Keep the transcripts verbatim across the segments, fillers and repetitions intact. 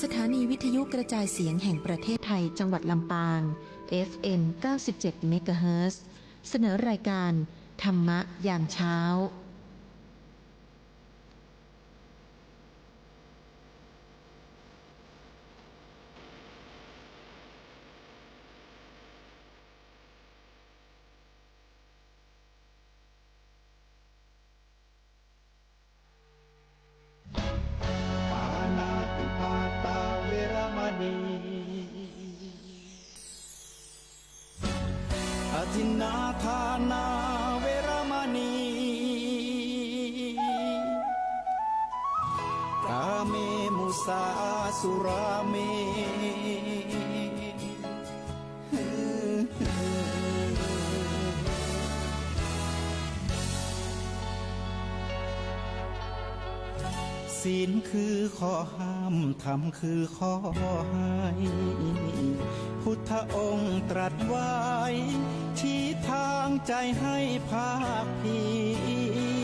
สถานีวิทยุกระจายเสียงแห่งประเทศไทย จังหวัดลำปาง เอฟเอ็ม เก้าสิบเจ็ด เมกะเฮิรตซ์ เสนอรายการธรรมะยามเช้า ปานาติปาตาเวระมะณี อทินนาทานาเวระมะณี กาเม มุสา สุราเม ศีลคือข้อห้าม ธรรมคือข้อให้ พุทธองค์ตรัสไว้ ชี้ทางใจให้ภาคเพี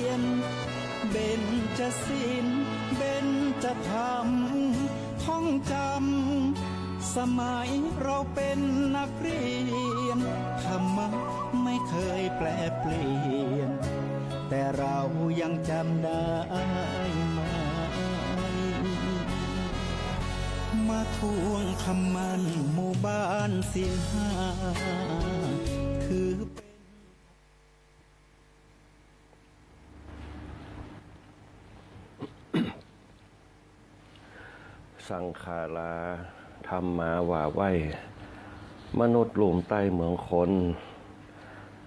ยร เบญจศีล เบญจธรรม ท่องจำ สมัยเราเป็นนักเรียน ธรรมะไม่เคยแปรเปลี่ยน แต่เรายังจำได้ไหม มาทวงคำมั่นหมู่บ้านศีลห้า คือเป็น สังขารา ธรรมาว่าไว้ มนุษย์ลุ่มใต้เมืองคน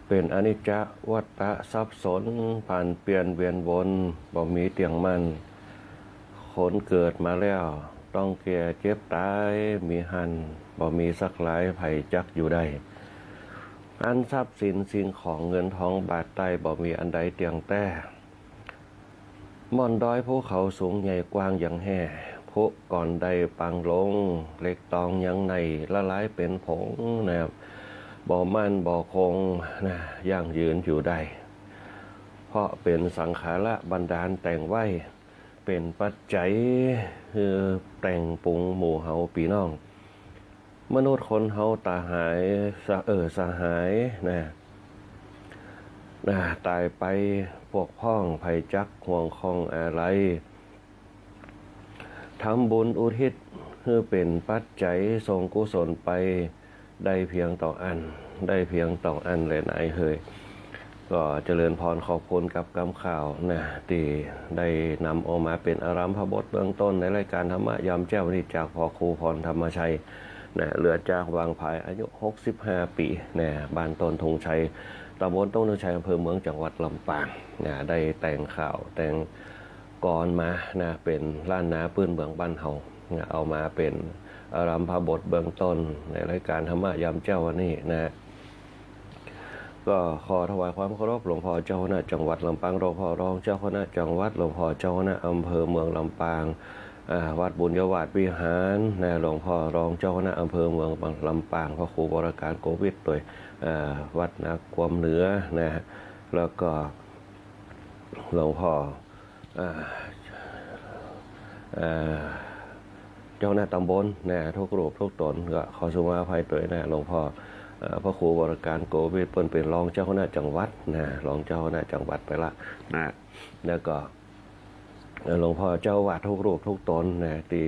เป๋นอนิจจวัฏฏะสับสน ผันเปลี่ยนเวียนวน บ่มีเตี้ยงมั่น คนเกิดมาแล้ว ต้องแก่เจ็บต๋าย มีหั้น บ่มีสักลาย ใผจักอยู่ได้ อันทรัพย์สินสิ่งของเงินทองบาทใต้ บ่มีอันใดเตี้ยงแต๊ ม่อนดอยภูเขาสูงใหญ่กว้างยังแฮ่ ผุก่อนได้ปางลง เหล็กตองยังในละลายเป๋นผงนะครับ บ่มั่นบ่คงนะ ยั่งยืนอยู่ได้ เพราะเป๋นสังขาระบันดาลแต่งไว้ เป๋นปัจจัยคือแต่งปรุงหมู่เฮาปี้น้อง มนุษย์คนเฮาต๋าหาย สะ เออ สหายนะ นะ ต๋ายไป พวกพ้อง ใผจักห่วงข้องอาลัย ทำบุญอุทิศหื้อเป๋นปัจจัยส่งกุศลไป ได้เพียงเต้าอั้น ได้เพียงเต้าอั้นแหละนายเฮย ก็เจริญพรขอบคุณกับกำข่าวนะ ตี้ได้นำออกมาเป๋นอารัมภบทเบื้องต้นในรายการธรรมะยามแจ้วนี้ จากพ่อครูพรธรรมชัยนะ เหลือจากวังผาย อายุหกสิบห้าปี๋นะ บ้านต้นธงชัย ตำบลต้นธงชัย อำเภอเมือง จังหวัดลำปางนะ ได้แต่งข่าวแต่งกลอนมานะ เป๋นล้านนาปื้นเมืองบ้านเฮานะ เอามาเป๋นอารัมภบทเบื้องต้นในรายการธรรมะยามแจ้ววันนี้นะ ก็ขอถวายความเคารพหลวงพ่อเจ้าคณะจังหวัดลำปาง หลวงพ่อรองเจ้าคณะจังหวัด หลวงพ่อเจ้าคณะอำเภอเมืองลำปาง อ่า วัดบุญยวาสวิหารนะ หลวงพ่อรองเจ้าคณะอำเภอเมืองลำปาง พระครูวรการ โกวิท โตย อ่า วัดนาควมเหนือนะ แล้วก็หลวงพ่อ อ่า อ่า เจ้าคณะตำบลนะ ทุกรูปทุกต๋น ก็ขอสุมาภัยโตยนะ หลวงพ่อ เอ่อ พระครูวรการ โกวิท เปิ้นเป๋นรองเจ้าคณะจังหวัดนะ รองเจ้าคณะจังหวัดไปละนะ แล้วก็ เอ่อ หลวงพ่อเจ้าอาวาสทุกรูปทุกต๋นนะ ตี้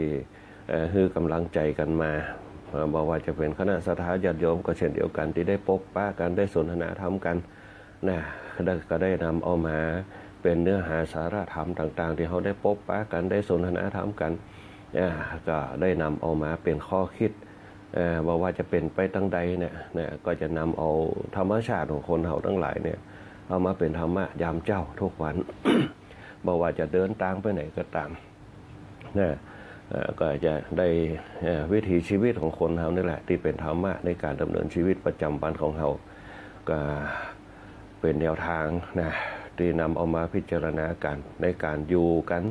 เอ่อ หื้อกำลังใจ๋กั๋นมา เอ่อ บ่ว่าจะเป๋นคณะศรัทธาญาติโยมก็เช่นเดียวกั๋น ตี้ได้ปบปะกั๋น ได้สนทนาธรรมกั๋น นะ ก็ได้ ก็ได้นำเอามาเป๋นเนื้อหาสาระธรรมต่างๆ ตี้เฮาได้ปบปะกั๋น ได้สนทนาธรรมกั๋น อ่า ก็ได้นำเอามาเป๋นข้อคิด เอ่อ บ่ว่าจะเป๋นไปตางใดเนี่ย นะ ก็จะนำเอาธรรมชาติของคนเฮาตังหลายเนี่ย เอามาเป๋นธรรมะยามเจ๊าทุกวัน บ่ว่าจะเดินตางไปไหนก็ต๋าม นะ เอ่อ ก็จะได้ เอ่อ วิถีชีวิตของคนเฮานี่แหละ ตี้เป๋นธรรมะในก๋านดำเนินชีวิตประจ๋ำวันของเฮา ก็เป๋นแนวตางนะ ตี้นำเอามาพิจารณากั๋น ในก๋านอยู่กั๋น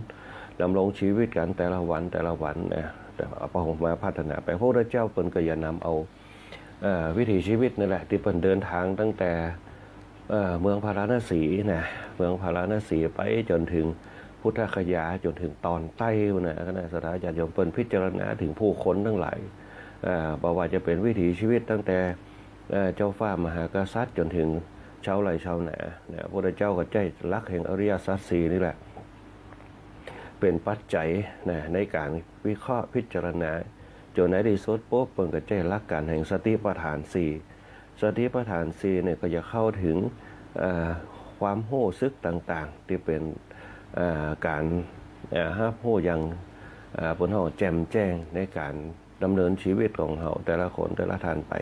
ดำรงชีวิตกั๋นแต่ละวันแต่ละวันนะ แต่เอามาพัฒนาไป พระพุทธเจ้าเปิ้นก็จะนำเอา เอ่อ วิถีชีวิตนี่แหละ ตี้เปิ้นเดินตางตั้งแต่ เอ่อ เมืองพาราณสีนะ เมืองพาราณสีไปจ๋นเถิงโพ พุทธคยาจ๋นเถิงต๋อนใต้พู้นนะ คณะศรัทธาญาติโยมเปิ้นพิจารณาเถิงผู้คนตังหลาย อ่า บ่ว่าจะเป๋นวิถีชีวิตตั้งแต่ เอ่อ เจ้าฟ้ามหากษัตริย์จ๋นเถิงชาวไร่ชาวนา นะ พระพุทธเจ้าก็ใจ๊หลักแห่งอริยสัจสี่นี่แหละ เป๋นปัจจัย นะ ในก๋านวิเคราะห์พิจารณา จ๋นในตี้สุดปุ๊บ เปิ้นก็ใจ๊หลักก๋านแห่งสติปัฏฐานสี่ สติปัฏฐานสี่เนี่ยก็จะเข้าเถิง เอ่อ ความฮู้สึกต่างๆ ตี้เป๋น เอ่อ ก๋าน เอ่อ ฮับฮู้อย่าง เอ่อ เปิ้นฮ้องแจ่มแจ้งในก๋านดำเนินชีวิตของเฮาแต่ละคนแต่ละท่านไป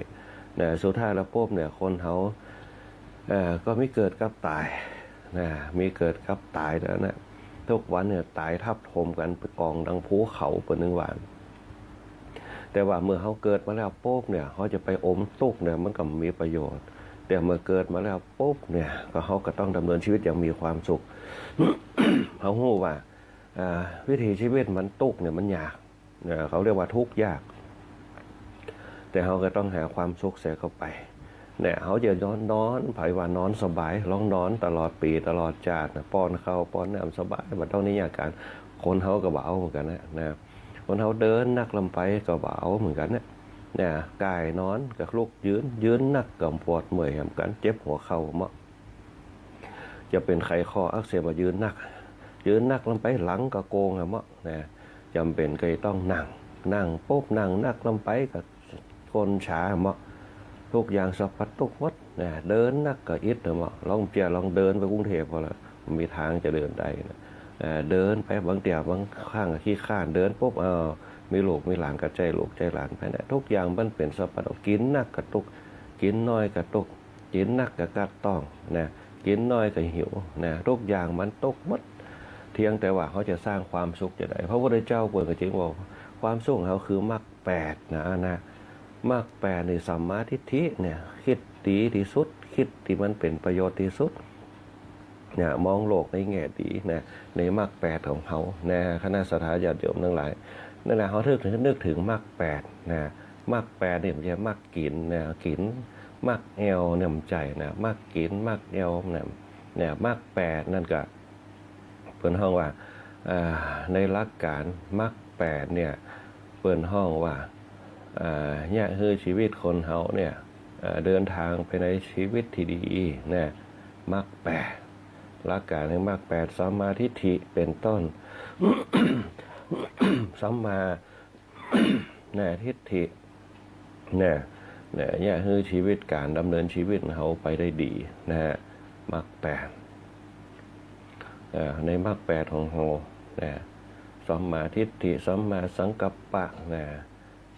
นะ สุดท้ายแล้วปุ๊บเนี่ย คนเฮา เอ่อ ก็มีเกิดกับต๋าย นะ มีเกิดกับต๋ายแล้วนะ กู้วันเนี่ยต๋ายทับถมกั๋นเป๋นก๋องดังภูเขาเปิ้นนึ่งว่า แต่ว่าเมื่อเฮาเกิดมาแล้วปุ๊บเนี่ย เฮาจะไปอมตุ๊กข์เนี่ย มันก็บ่มีประโยชน์ แต่เมื่อเกิดมาแล้วปุ๊บเนี่ย ก็เฮาก็ต้องดำเนินชีวิตอย่างมีความสุข เฮาฮู้ว่า อ่า วิถีชีวิตมันตุ๊กข์เนี่ยมันยาก เนี่ย เขาเรียกว่าทุกข์ยาก แต่เฮาก็ต้องหาความสุขใส่เข้าไป เนี่ย เฮาจะนอน นอน ใผว่านอนสบาย ลองนอนตลอดปี๋ตลอดจาตินะ ป้อนข้าวป้อนน้ำสบาย บ่ต้องได้ยากก๋าน คนเฮาก็บ่เอาเหมือนกั๋นนะ นะ คนเฮาเดินนักล้ำไปก็บ่เอาเหมือนกั๋นนะ เนี่ย ก้าวนอนก็ลุกยืน ยืนนักก็ปวดเมื่อยเหมือนกั๋น เจ็บหัวเข่าเมาะ จะเป๋นไขข้ออักเสบ บ่ายืนนัก ยืนนักล้ำไปหลังก็โก่งอะเมาะ นะ จ๋ำเป๋นก็จะต้องนั่ง นั่งปุ๊บ นั่งนักล้ำไปก็ก้นชาเมาะ กู้อย่างสรรพตุ๊กข์หมด นะ เดินนักก็อิดอะเมาะ ลองเปียลองเดินไปกรุงเทพฯ พอละ บ่มีตางจะเดินได้นะ เอ่อ เดินไปบางเตื้อบางครั้งก็ขี้คร้าน เดินปุ๊บ อ้าว มีลูกมีหลานก็ใจ๊ลูกใจ๊หลานไปนะ กู้อย่างมันเป๋นสรรพตุ๊กข์ กิ๋นนักก็ตุ๊กข์ กิ๋นน้อยก็ตุ๊กข์ กิ๋นนักก็กัดต๊องนะ กิ๋นน้อยก็หิวนะ กู้อย่างมันตุ๊กข์หมด เพียงแต่ว่าเฮาจะสร้างความสุขจะใด พระพุทธเจ้าเปิ้นก็จึงบอก ความสุขของเฮาคือมรรคแปดนะ นะ มรรคแปดนี่สัมมาทิฏฐิเนี่ย กึ๊ดดีตี้สุด กึ๊ดตี้มันเป๋นประโยชน์ตี้สุด เนี่ย มองโลกในแง่ดีนะ ในมรรคแปดของเฮานะ คณะศรัทธาญาติโยมตังหลาย นั่นแหละ เฮานึกเถิง นึกเถิงมรรคแปดนะ มรรคแปดนี่บ่ใจ้มรรคกิ๋นนะ กิ๋น มรรคแอ่วเนี่ยบ่ใจ้นะ มรรคกิ๋น มรรคแอ่วนะ เนี่ย มรรคแปดนั่นก็ เปิ้นฮ้องว่า อ่า ในหลักก๋านมรรคแปดเนี่ย เปิ้นฮ้องว่า อ่า เยียะหื้อชีวิตคนเฮาเนี่ย อ่า เดินตางไปในชีวิตตี้ดีนะ มรรคแปด หลักก๋านในมรรคแปด สัมมาทิฏฐิเป๋นต้น สัมมา นะ ทิฏฐิ นะ นะ เยียะหื้อชีวิตก๋านดำเนินชีวิตของเฮาไปได้ดีนะฮะ มรรคแปด อ่า ในมรรคแปดของเฮานะ สัมมาทิฏฐิ สัมมาสังกัปปะนะ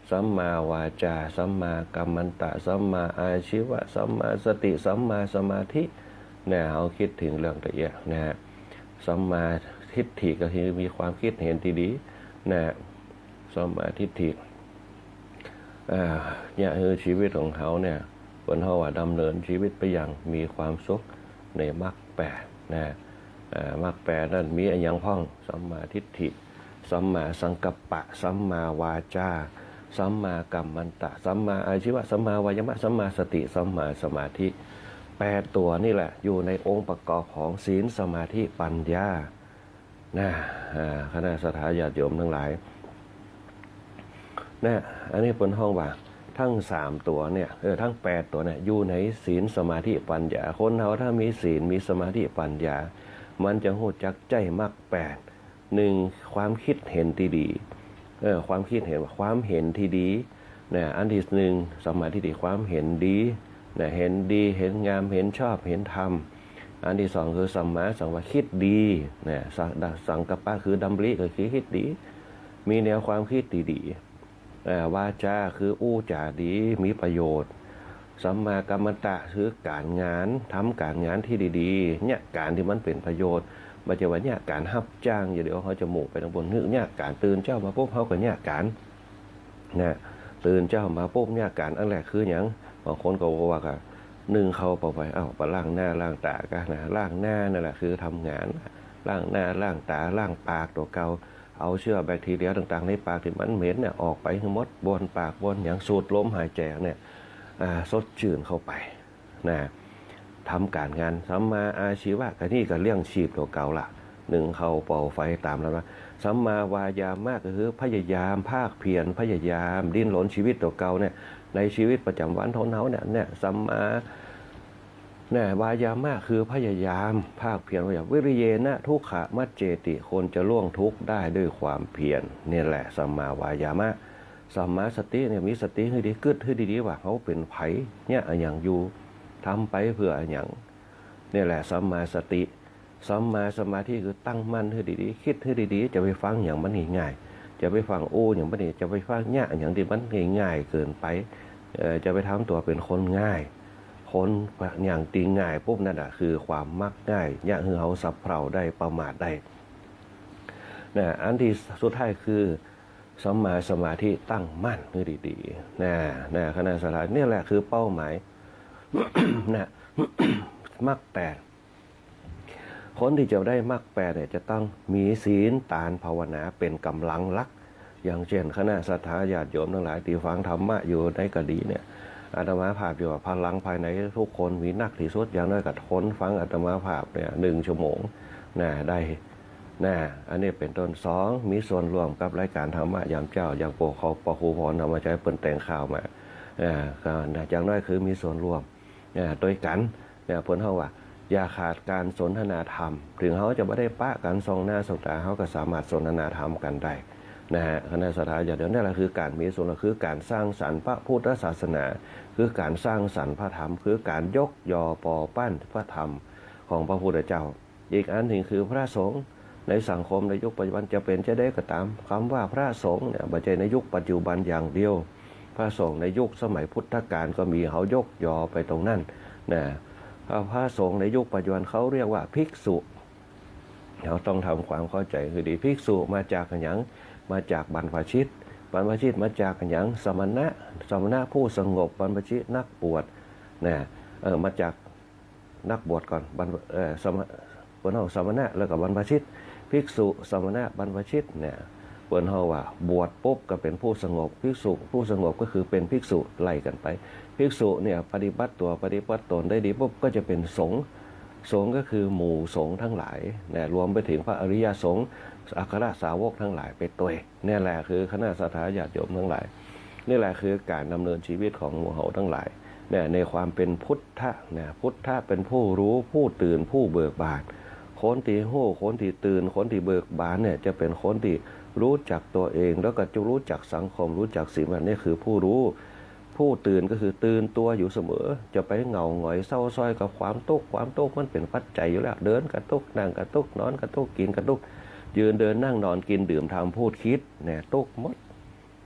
สัมมาวาจา สัมมากัมมันตะ สัมมาอาชีวะ สัมมาสติ สัมมาสมาธิ นะ เฮากึ๊ดเถิงเรื่องตะเยียะนะฮะ สัมมาทิฏฐิก็คือมีความกึ๊ดเห็นตี้ดีนะ สัมมาทิฏฐิ อ่า เยียะหื้อชีวิตของเฮาเนี่ย เปิ้นฮ้องว่าดำเนินชีวิตไปอย่างมีความสุขในมรรคแปดนะ อ่า มรรคแปดนั้นมีอะหยังพ่อง สัมมาทิฏฐิ สัมมาสังกัปปะ สัมมาวาจา สัมมากัมมันตะ สัมมาอาชีวะ สัมมาวายามะ สัมมาสติ สัมมาสมาธิ แปดตั๋วนี่แหละอยู่ในองค์ประกอบของศีล สมาธิ ปัญญา นะ อ่า คณะศรัทธาญาติโยมตังหลาย นะ อันนี้เปิ้นฮ้องว่าตึงสามตั๋วเนี่ย เออ ตึงแปดตั๋วเนี่ย อยู่ในศีล สมาธิ ปัญญา คนเฮาถ้ามีศีล มีสมาธิ ปัญญา มันจะฮู้จักใจ๊มรรคแปด นึ่ง ความกึ๊ดเห็นตี้ดี เออ ความกึ๊ดเห็น ความเห็นตี้ดี นะ อันตี้นึ่ง สัมมาทิฏฐิ ความเห็นดี นะ เห็นดี เห็นงาม เห็นชอบ เห็นธรรม อันตี้สองคือสัมมาสังกัปปะ กึ๊ดดี นะ สัง สังกัปปะคือดำริ ก็คือกึ๊ดดี มีแนวความกึ๊ดตี้ดี อ่า วาจาคืออู้จ๋าดี มีประโยชน์ สัมมากัมมันตะคือก๋านงาน ทำก๋านงานตี้ดีๆ เยียะก๋านตี้มันเป๋นประโยชน์ บ่ใจ้ว่าเยียะก๋านฮับจ้างอย่างเดียว เฮาจะมุ่งไปตางปู้น เยียะก๋าน ตื่นเจ๊ามาปุ๊บ เฮาก็เยียะก๋าน นะ ตื่นเจ๊ามาปุ๊บ เยียะก๋านอันแรกคือหยัง บางคนก็บอกว่า นึ่งข้าวเป๋าไป เอ้า ไปล้างหน้าล้างต๋าก่ะนะ ล้างหน้านั่นแหละคือทำงาน ล้างหน้าล้างต๋า ล้างปากตั๋วเก่า เอาเชื้อแบคทีเรียต่างๆ ในปากตี้มันเหม็นเนี่ย ออกไปหื้อหมด บ้วนปากบ้วนหยัง สูดลมหายใจ๋เนี่ย อ่า สดจื้นเข้าไป นะ ทำก๋านงาน สัมมาอาชีวะ ก็นี่ก็เลี้ยงชีพตั๋วเก่าละ นึ่งข้าวเป่าไฟต๋ามลำดับ สัมมาวายามะก็คือพยายาม ภาคเพียร พยายาม ดิ้นรน ชีวิตตั๋วเก่าเนี่ย ในชีวิตประจ๋ำวันของเฮาเนี่ย เนี่ย สัมมา เนี่ย วายามะคือพยายาม ภาคเพียร พยายาม วิริเยนะทุกขมัจเจติ คนจะล่วงทุกข์ได้ด้วยความเพียร นี่แหละสัมมาวายามะ สัมมาสติเนี่ย มีสติหื้อดี กึ๊ดหื้อดีๆ ว่าเฮาเป๋นใผ เยียะอะหยังอยู่ ทำไปเปื้ออะหยัง นี่แหละสัมมาสติ สัมมาสมาธิคือตั้งมั่นหื้อดีๆ กึ๊ดหื้อดีๆ จะไปฟังหยังมันง่ายๆ จะไปฟังอู้หยังมันง่าย จะไปฟังเยียะหยังตี้มันง่ายๆ เกินไป เอ่อ จะไปทำตั๋วเป๋นคนง่าย คนหยังตี้ง่ายปุ๊บนั่นน่ะคือความมักง่าย เยียะหื้อเฮาสะเพร่าได้ ประมาทได้ นะ อันตี้สุดท้ายคือ สัมมาสมาธิตั้งมั่นหื้อดีๆ นะ นะ คณะศรัทธา เนี่ยแหละคือเป้าหมาย นะ มรรคแปด คนตี้จะได้มรรคแปดเนี่ย จะต้องมีศีล ตาน ภาวนาเป๋นก๋ำลังหลัก อย่างเช่น คณะศรัทธาญาติโยมตังหลายตี้ฟังธรรมะอยู่ในก็ดีเนี่ย อาตมาภาพอยู่ว่าพลังภายในทุกคนมีนักตี้สุด อย่างน้อยก็ทนฟังอาตมาภาพเนี่ย นึ่งชั่วโมง นะ ได้ นะ อันนี้เป๋นต้น สอง มีส่วนร่วมกับรายก๋านธรรมะยามเจ๊า อย่างพวกเขา พระครูพรธรรมชัยเปิ้นแต่งข่าวมา อ่า ก็นะ อย่างน้อยคือมีส่วนร่วม อ่า ตวยกั๋น เนี่ย เปิ้นเฮาว่า อย่าขาดก๋านสนทนาธรรม เถิงเฮาจะบ่ได้ปะกั๋นส่องหน้าส่องต๋า เฮาก็สามารถสนทนาธรรมกั๋นได้ นะฮะ คณะศรัทธาญาติโยม นี่แหละคือก๋านมีส่วนร่วม คือก๋านสร้างสรรค์พระพุทธศาสนา คือก๋านสร้างสรรค์พระธรรม คือก๋านยกยอปอปั้นพระธรรมของพระพุทธเจ้า อีกอันนึ่งคือพระสงฆ์ในสังคมในยุคปัจจุบันจะเป๋นจะใดก็ต๋าม กำว่าพระสงฆ์เนี่ย บ่ใจ้ในยุคปัจจุบันอย่างเดียว พระสงฆ์ในยุคสมัยพุทธกาลก็มี เฮายกยอไปตรงนั้นนะ พระ พระสงฆ์ในยุคปัจจุบันเขาเรียกว่าภิกษุ เฮาต้องทำความเข้าใจ๋หื้อดี ภิกษุมาจากอะหยัง มาจากบรรพชิต บรรพชิตมาจากอะหยัง สมณะ สมณะผู้สงบ บรรพชิตนักบวช นะ เออ มาจาก นักบวชก่อน บรรพ- เอ่อ สม- เปิ้นเฮาสมณะแล้วก็บรรพชิต ภิกษุ สมณะ บรรพชิตเนี่ย เปิ้นเฮาว่าบวชปุ๊บก็เป๋นผู้สงบ ภิกษุผู้สงบก็คือเป๋นภิกษุไล่กั๋นไป ภิกษุเนี่ยปฏิบัติตั๋วปฏิบัติต๋นได้ดีปุ๊บก็จะเป๋นสงฆ์ สงฆ์ก็คือหมู่สงฆ์ตังหลายนะ รวมไปเถิงพระอริยสงฆ์ อัครสาวกตังหลายไปตวย เนี่ยแหละคือคณะศรัทธาญาติโยมตังหลาย นี่แหละคือก๋านดำเนินชีวิตของหมู่เฮาตังหลาย เนี่ย ในความเป๋นพุทธะ เนี่ย พุทธะเป๋นผู้ฮู้ ผู้ตื่น ผู้เบิกบาน คนตี้ฮู้ คนตี้ตื่น คนตี้เบิกบานเนี่ย จะเป๋นคนตี้ฮู้จักตั๋วเอง แล้วก็จะฮู้จักสังคม ฮู้จักสิ่งแวดล้อม นี่คือผู้ฮู้ ผู้ตื่นก็คือตื่นตั๋วอยู่เสมอ จะไปเหงาหงอยเศร้าซ้อยกับความตุ๊กข์ ความตุ๊กข์มันเป๋นปัจจัยอยู่แล้ว เดินก็ตุ๊กข์ นั่งก็ตุ๊กข์ นอนก็ตุ๊กข์ กิ๋นก็ตุ๊กข์ ยืนเดินนั่งนอนกิ๋นดื่มทำพูดคิดเนี่ย ตุ๊กข์หมด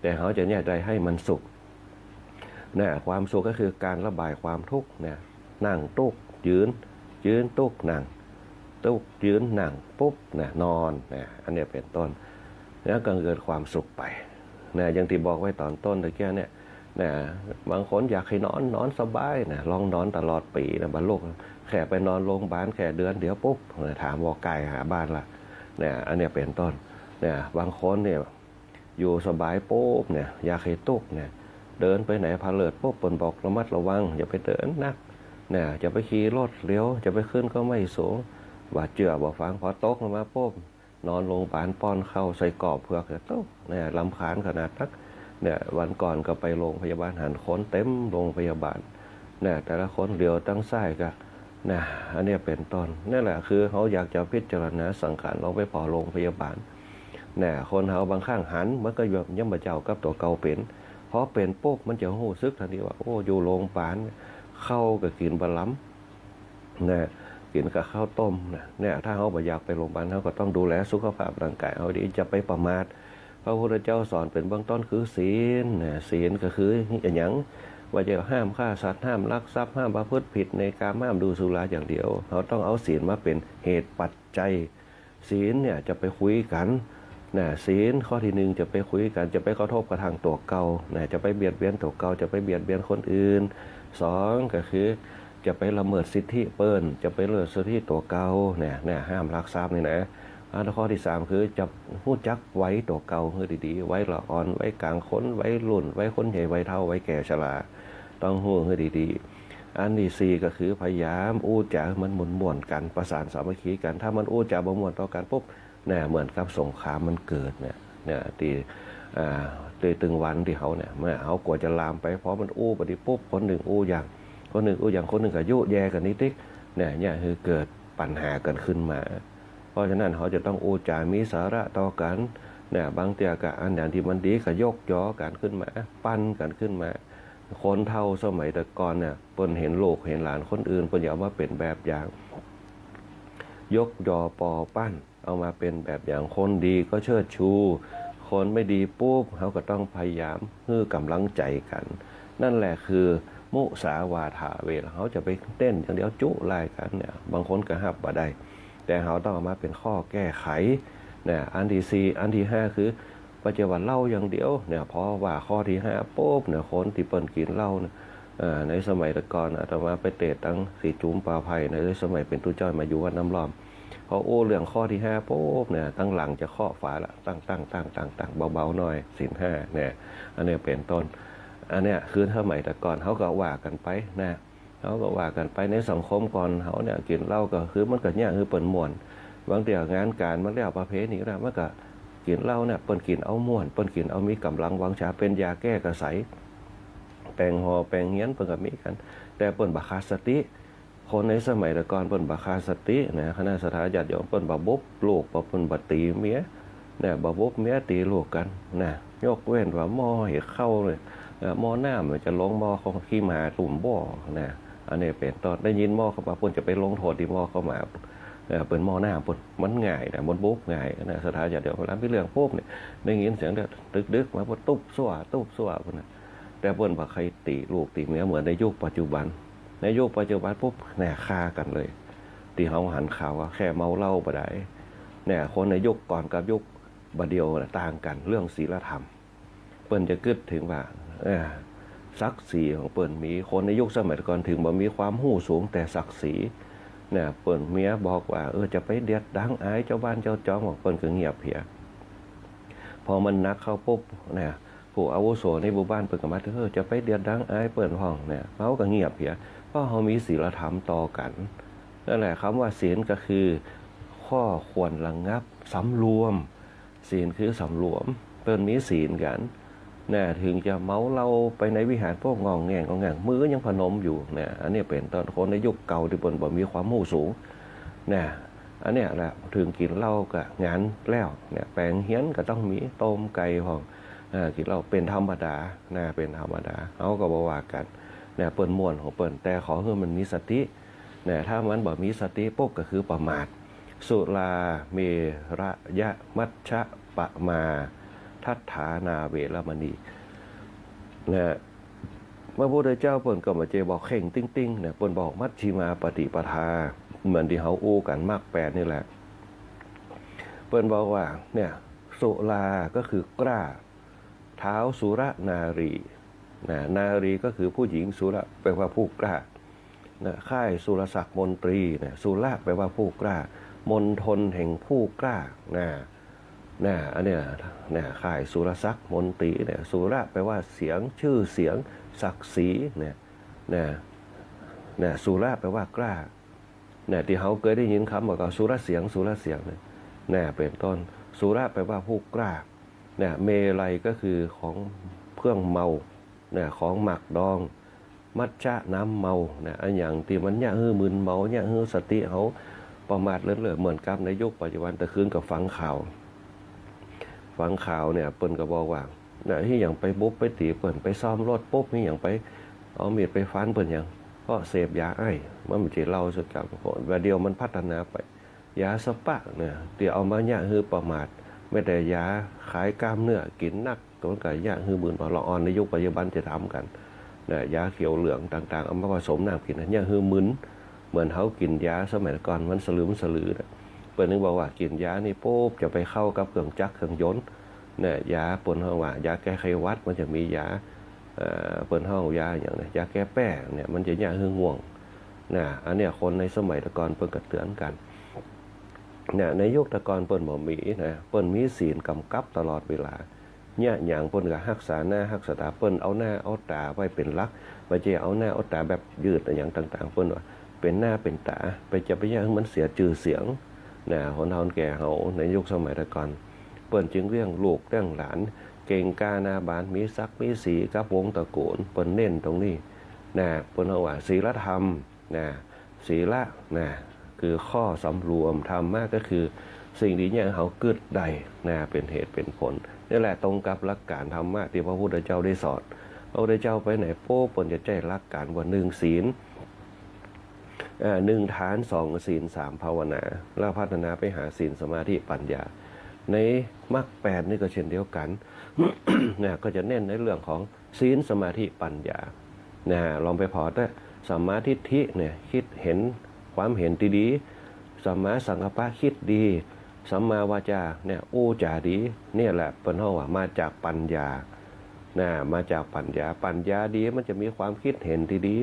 แต่เฮาจะเยียะใดหื้อมันสุข นะ ความสุขก็คือก๋านระบายความทุกข์นะ นั่งตุ๊กข์ ยืน ยืนตุ๊กข์ นั่งตุ๊กข์ ยืน นั่งปุ๊บนะ นอนนะ อันนี้เป๋นต้น แล้วก็เกิดความสุขไปนะ อย่างตี้บอกไว้ต๋อนต้นตะกี้เนี่ยนะ บางคนอยากหื้อนอน นอนสบายนะ ลองนอนตลอดปี๋นะ บรรลุ แค่ไปนอนโรงพยาบาลแค่เดือนเดียวปุ๊บนะ ถามว่าก๋ายหาบ้านละนะ อันนี้เป๋นต้นนะ บางคนเนี่ย อยู่สบายปุ๊บเนี่ย อยากหื้อตุ๊กข์เนี่ย เดินไปไหนผะเลิดปุ๊บ เปิ้นบอกระมัดระวัง อย่าไปเดินนัก เนี่ย อย่าไปขี่รถเร็ว อย่าไปขึ้นก็ไม่สูง บ่าเจื้อบ่าฟัง พอตกลงมาปุ๊บ นอนโรงพยาบาลป้อนข้าวใส่กรอบเผือก ตุ๊กข์เนี่ย รำคาญขนาดนัก เนี่ย วันก่อนก็ไปโรงพยาบาล หันคนเต็มโรงพยาบาล เนี่ย แต่ละคนเหลียวตังซ้ายก็ นะ อันนี้เป๋นต้น นั่นแหละคือเฮาอยากจะพิจารณาสังขาร ลองไปผ่อโรงพยาบาล นะ คนเฮาบางครั้งหัน มันก็ยังบ่เจ้ากับตั๋วเก่าเป๋น พอเป๋นปุ๊บ มันจะฮู้สึกตันทีว่า โอ้ อยู่โรงพยาบาล ข้าวก็กิ๋นบ่ล้ำ นะ กิ๋นกับข้าวต้มนะ เนี่ย ถ้าเฮาบ่อยากไปโรงพยาบาล เฮาก็ต้องดูแลสุขภาพร่างกายเฮาดี อย่าไปประมาท พระพุทธเจ้าสอนเป๋นเบื้องต้นคือศีลนะ ศีลก็คืออะหยัง บ่ใจ้ห้ามฆ่าสัตว์ ห้ามลักทรัพย์ ห้ามประพฤติผิดในกาม ห้ามดูสุราอย่างเดียว เฮาต้องเอาศีลมาเป๋นเหตุปัจจัย ศีลเนี่ยจะไปคุยกั๋นนะ ศีลข้อตี้นึ่งจะไปคุยกั๋น จะไปกระทบกระทั่งตั๋วเก่านะ จะไปเบียดเบียนตั๋วเก่า จะไปเบียดเบียนคนอื่น สองก็คือจะไปละเมิดสิทธิเปิ้น จะไปละเมิดสิทธิตั๋วเก่าเนี่ย เนี่ย ห้ามลักทรัพย์นี่นะ อันข้อตี้สามคือจะฮู้จักวัยตั๋วเก่าหื้อดีๆ วัยละอ่อน วัยก๋างคน วัยรุ่น วัยคนใหญ่ วัยเฒ่า วัยแก่ชรา ต้องฮู้หื้อดี อันตี้สี่ก็คือพยายามอู้จ๋าหื้อมันม่วนๆ กั๋น ประสานสามัคคีกั๋น ถ้ามันอู้จ๋าบ่ม่วนต่อกั๋นปุ๊บ เนี่ย เหมือนกับสงครามมันเกิดเนี่ย เนี่ย ตี้ อ่า ตี้ตึงวันตี้เฮาเนี่ย เมื่อเฮากลัวจะลามไป พอมันอู้บ่ดีปุ๊บ คนนึ่งอู้อย่าง คนนึ่งอู้อย่าง คนนึ่งก็ยุแย่กั๋นนิดๆ เนี่ย เนี่ย คือเกิดปัญหากั๋นขึ้นมา เพราะฉะนั้นเฮาจะต้องอู้จ๋ามีสาระต่อกั๋น เนี่ย บางเตื้อก็อันใดตี้มันดีก็ยกยอกั๋นขึ้นมา ปั้นกั๋นขึ้นมา คนเฒ่าสมัยแต่ก่อนเนี่ย เปิ้นเห็นลูกเห็นหลานคนอื่น เปิ้นอยากเอามาเป๋นแบบอย่าง ยกยอปอปั้น เอามาเป๋นแบบอย่าง คนดีก็เชิดชู คนไม่ดีปุ๊บ เฮาก็ต้องพยายามหื้อก๋ำลังใจ๋กั๋น นั่นแหละคือมุสาวาทา เวลาเฮาจะไปเน้นอย่างเดียวจุลายกั๋นเนี่ย บางคนก็ฮับบ่ได้ แต่เฮาต้องเอามาเป๋นข้อแก้ไข เนี่ย อันตี้สี่ อันตี้ห้าคือ บ่ใจ้ว่าเหล้าอย่างเดียวเนี่ย พอว่าข้อตี้ห้าปุ๊บเนี่ย คนตี้เปิ้นกิ๋นเหล้าเนี่ย เอ่อ ในสมัยแต่ก่อนอาตมาไปเตศน์ตังสีจุมป่าไผ่เนี่ย ในสมัยเป๋นตุ๊จ้อยมาอยู่วัดน้ำล้อม พออู้เรื่องข้อตี้ห้าปุ๊บเนี่ย ตังหลังจะเคาะฝาละ ตั้งๆๆๆ เบาๆ หน่อย ศีลห้าเนี่ย อันนี้เป๋นต้น อันเนี้ยคือสมัยแต่ก่อนเฮาก็ว่ากั๋นไปนะ เฮาก็ว่ากั๋นไป ในสังคมก่อนเฮาเนี่ย กิ๋นเหล้าก็คือมันก็เยียะหื้อเปิ้นม่วน บางเตื้องานก๋านมาแล้ว ประเพณีแล้ว มันก็กิ๋นเหล้าเนี่ย เปิ้นกิ๋นเอาม่วน เปิ้นกิ๋นเอามีก๋ำลังวังชา เป๋นยาแก้กระใส แป๋งห่อแป๋งเฮียนเปิ้นก็มีกั๋น แต่เปิ้นบ่ขาดสติ คนในสมัยแต่ก่อนเปิ้นบ่ขาดสตินะ คณะศรัทธาญาติโยม เปิ้นบ่บุบลูก เปิ้นบ่ตี๋เมีย เนี่ย บ่บุบเมียตี๋ลูกกั๋นนะ ยกเว้นว่าหม้อหื้อข้าวเนี่ย เอ่อ หม้อน้ำจะลงหม้อขี้หมาตุ้มบ่อนะ อันนี้เป๋นต้น ได้ยินหม้อข้าวหมาก เปิ้นจะไปลงโทษตี้หม้อข้าวหมาก เอ่อ เป๋นหม้อน้ำปุ้น มันง่ายนะ มันบุบง่ายนะ ศรัทธาญาติโยม เวลามีเรื่องปุ๊บเนี่ย ได้ยินเสียงเดียว ดึกๆ มาปุ๊บ ตุ๊บซั่ว ตุ๊บซั่วปุ้นนะ แต่เปิ้นบ่ใค่ตี๋ลูกตี๋เมียเหมือนในยุคปัจจุบัน ในยุคปัจจุบันปุ๊บ เนี่ย ฆ่ากั๋นเลย ตี้เฮาหันข่าวว่าแค่เมาเหล้าบ่ได้ เนี่ย คนในยุคก่อนกับยุคบ่าเดี่ยวน่ะต่างกั๋น เรื่องศีลธรรม เปิ้นจะกึ๊ดเถิงว่า เออ ศักดิ์ศรีของเปิ้นมี คนในยุคสมัยก่อนเถิงบ่มีความฮู้สูงแต่ศักดิ์ศรี เนี่ย เปิ้นเมียบอกว่า เออ จะไปเดียดดังอายเจ้าบ้านเจ้าจอง เปิ้นก็เงียบเหีย พอมันหนักเข้าปุ๊บ เนี่ย ผู้อาวุโสในหมู่บ้านเปิ้นก็มาเตือน เออ จะไปเดียดดังอายเปิ้นพ่อง เนี่ย เฮาก็เงียบเหีย เพราะเฮามีศีลธรรมต่อกั๋น นั่นแหละ กำว่าศีลก็คือข้อควรระงับ สำรวม ศีลคือสำรวม เปิ้นมีศีลกั๋น เนี่ย เถิงจะเมาเหล้าไปในวิหารพวกง่องแง่งง่องแง่ง มือยังพนมอยู่ เนี่ย อันนี้เป๋นต้น คนในยุคเก่าตี้เปิ้นบ่มีความฮู้สูง เนี่ย อันเนี้ยแหละ เถิงกิ๋นเหล้าก็งานแล้ว เนี่ย แป๋งเฮียนก็ต้องมี ต้มไก่พ่อง เอ่อ กิ๋นเหล้าเป๋นธรรมดา นะ เป๋นธรรมดา เฮาก็บ่ว่ากั๋น เนี่ย เปิ้นม่วนของเปิ้น แต่ขอหื้อมันมีสติ เนี่ย ถ้ามันบ่มีสติปุ๊บก็คือประมาท สุราเมรยมัชฌะปมาทัฏฐานาเวรมณี เนี่ย พระพุทธเจ้าเปิ้นก็บ่ใจ้บอกเคร่งติ๊งๆ เนี่ย เปิ้นบอกมัชฌิมาปฏิปทา เหมือนตี้เฮาอู้กั๋นมรรคแปดนี่แหละ เปิ้นบอกว่า เนี่ย สุราก็คือกล้า ท้าวสุรนารี นะ นารีก็คือผู้หญิง สุรแปลว่าผู้กล้า นะ ค่ายสุรศักดิ์มนตรี นะ สุรแปลว่าผู้กล้า มณฑลแห่งผู้กล้า นะ นะ อันเนี้ย นะ ค่ายสุรศักดิ์มนตรีเนี่ย สุรแปลว่าเสียง ชื่อเสียง ศักดิ์ศรี เนี่ย นะ นะ สุรแปลว่ากล้า เนี่ย ตี้เฮาเกยได้ยินกำว่าก็สุรเสียง สุรเสียงเนี่ย นะ เป๋นต้น สุรแปลว่าผู้กล้า เนี่ย เมรัยก็คือของเครื่องเมา เนี่ย ของหมักดอง มัชฌะน้ำเมา เนี่ย อันหยังตี้มันเยียะหื้อมึนเมา เยียะหื้อสติเฮาประมาทเลินเล่อ เหมือนกับในยุคปัจจุบัน แต่คืนก็ฟังข่าว ฟังข่าวเนี่ย เปิ้นก็บอกว่า เนี่ย หื้อหยังไปบุบไปตี๋เปิ้น ไปซ่อมรถปุ๊บ หื้อหยังไปเอามีดไปฟันเปิ้นหยัง เพราะเสพยาไอซ์ มันบ่ใจ้เหล้าสักกำ บ่าเดี่ยวมันพัฒนาไป ยาสปะเนี่ย ตี้เอามาเยียะหื้อประมาท แม้แต่ยาคลายกล้ามเนื้อ กิ๋นนัก มันก็เยียะหื้อมึนเมา ละอ่อนในยุคปัจจุบันจะทำกั๋น เนี่ย ยาเขียวเหลืองต่างๆ เอามาผสมน้ำกิ๋น เยียะหื้อมึน เหมือนเฮากิ๋นยาสมัยก่อน มันสลึมสลือน่ะ เปิ้นนึกบอกว่ากิ๋นยานี่ปุ๊บ จะไปเข้ากับเครื่องจักรเครื่องยนต์ เนี่ย ยาเปิ้นฮ้องว่า ยาแก้ไข้หวัด มันจะมียา เอ่อ เปิ้นฮ้องยาหยังเนี่ย ยาแก้แป้เนี่ย มันจะเยียะหื้อง่วง นะ อันเนี้ยคนในสมัยแต่ก่อนเปิ้นก็เตื๋อนกั๋น เนี่ย ในยุคแต่ก่อนเปิ้นบ่มีนะ เปิ้นมีศีลก๋ำกับตลอดเวลา เยียะหยังเปิ้นก็ฮักษาหน้าฮักษาต๋า เปิ้นเอาหน้าเอาต๋าไว้เป๋นหลัก บ่ใจ้เอาหน้าเอาต๋าแบบยืดอะหยังต่างๆ เปิ้นว่าเป๋นหน้าเป๋นต๋า ไปจะไปเยียะหื้อมันเสียจื้อเสียง นะ คนเฒ่าคนแก่เฮาในยุคสมัยแต่ก่อน เปิ้นจึงเลี้ยงลูกเลี้ยงหลาน เก่งกล้าหน้าบาน มีศักดิ์มีศรีกับวงศ์ตระกูล เปิ้นเน้นตรงนี้ นะ เปิ้นเฮาว่าศีลธรรม นะ ศีละ นะ คือข้อสำรวม ธรรมะก็คือสิ่งตี้เยียะหื้อเฮากึ๊ดได้ นะ เป๋นเหตุเป๋นผล นี่แหละตรงกับหลักก๋านธรรมะตี้พระพุทธเจ้าได้สอน พระพุทธเจ้าไปไหนปุ๊บ เปิ้นจะใจ๊หลักก๋านว่า หนึ่ง ศีล อ่า หนึ่ง ทาน สอง ศีล สาม ภาวนา แล้วพัฒนาไปหาศีล สมาธิ ปัญญา ในมรรคแปดนี่ก็เช่นเดียวกั๋น นะ ก็จะเน้นในเรื่องของศีล สมาธิ ปัญญา นะ ลองไปผ่อเต๊อะ สัมมาทิฏฐิเนี่ย กึ๊ดเห็นความเห็นตี้ดี สัมมาสังกัปปะ กึ๊ดดี สัมมาวาจาเนี่ย อู้จ๋าดี เนี่ยแหละเปิ้นฮ้องว่ามาจากปัญญา นะ มาจากปัญญา ปัญญาดีมันจะมีความกึ๊ดเห็นตี้ดี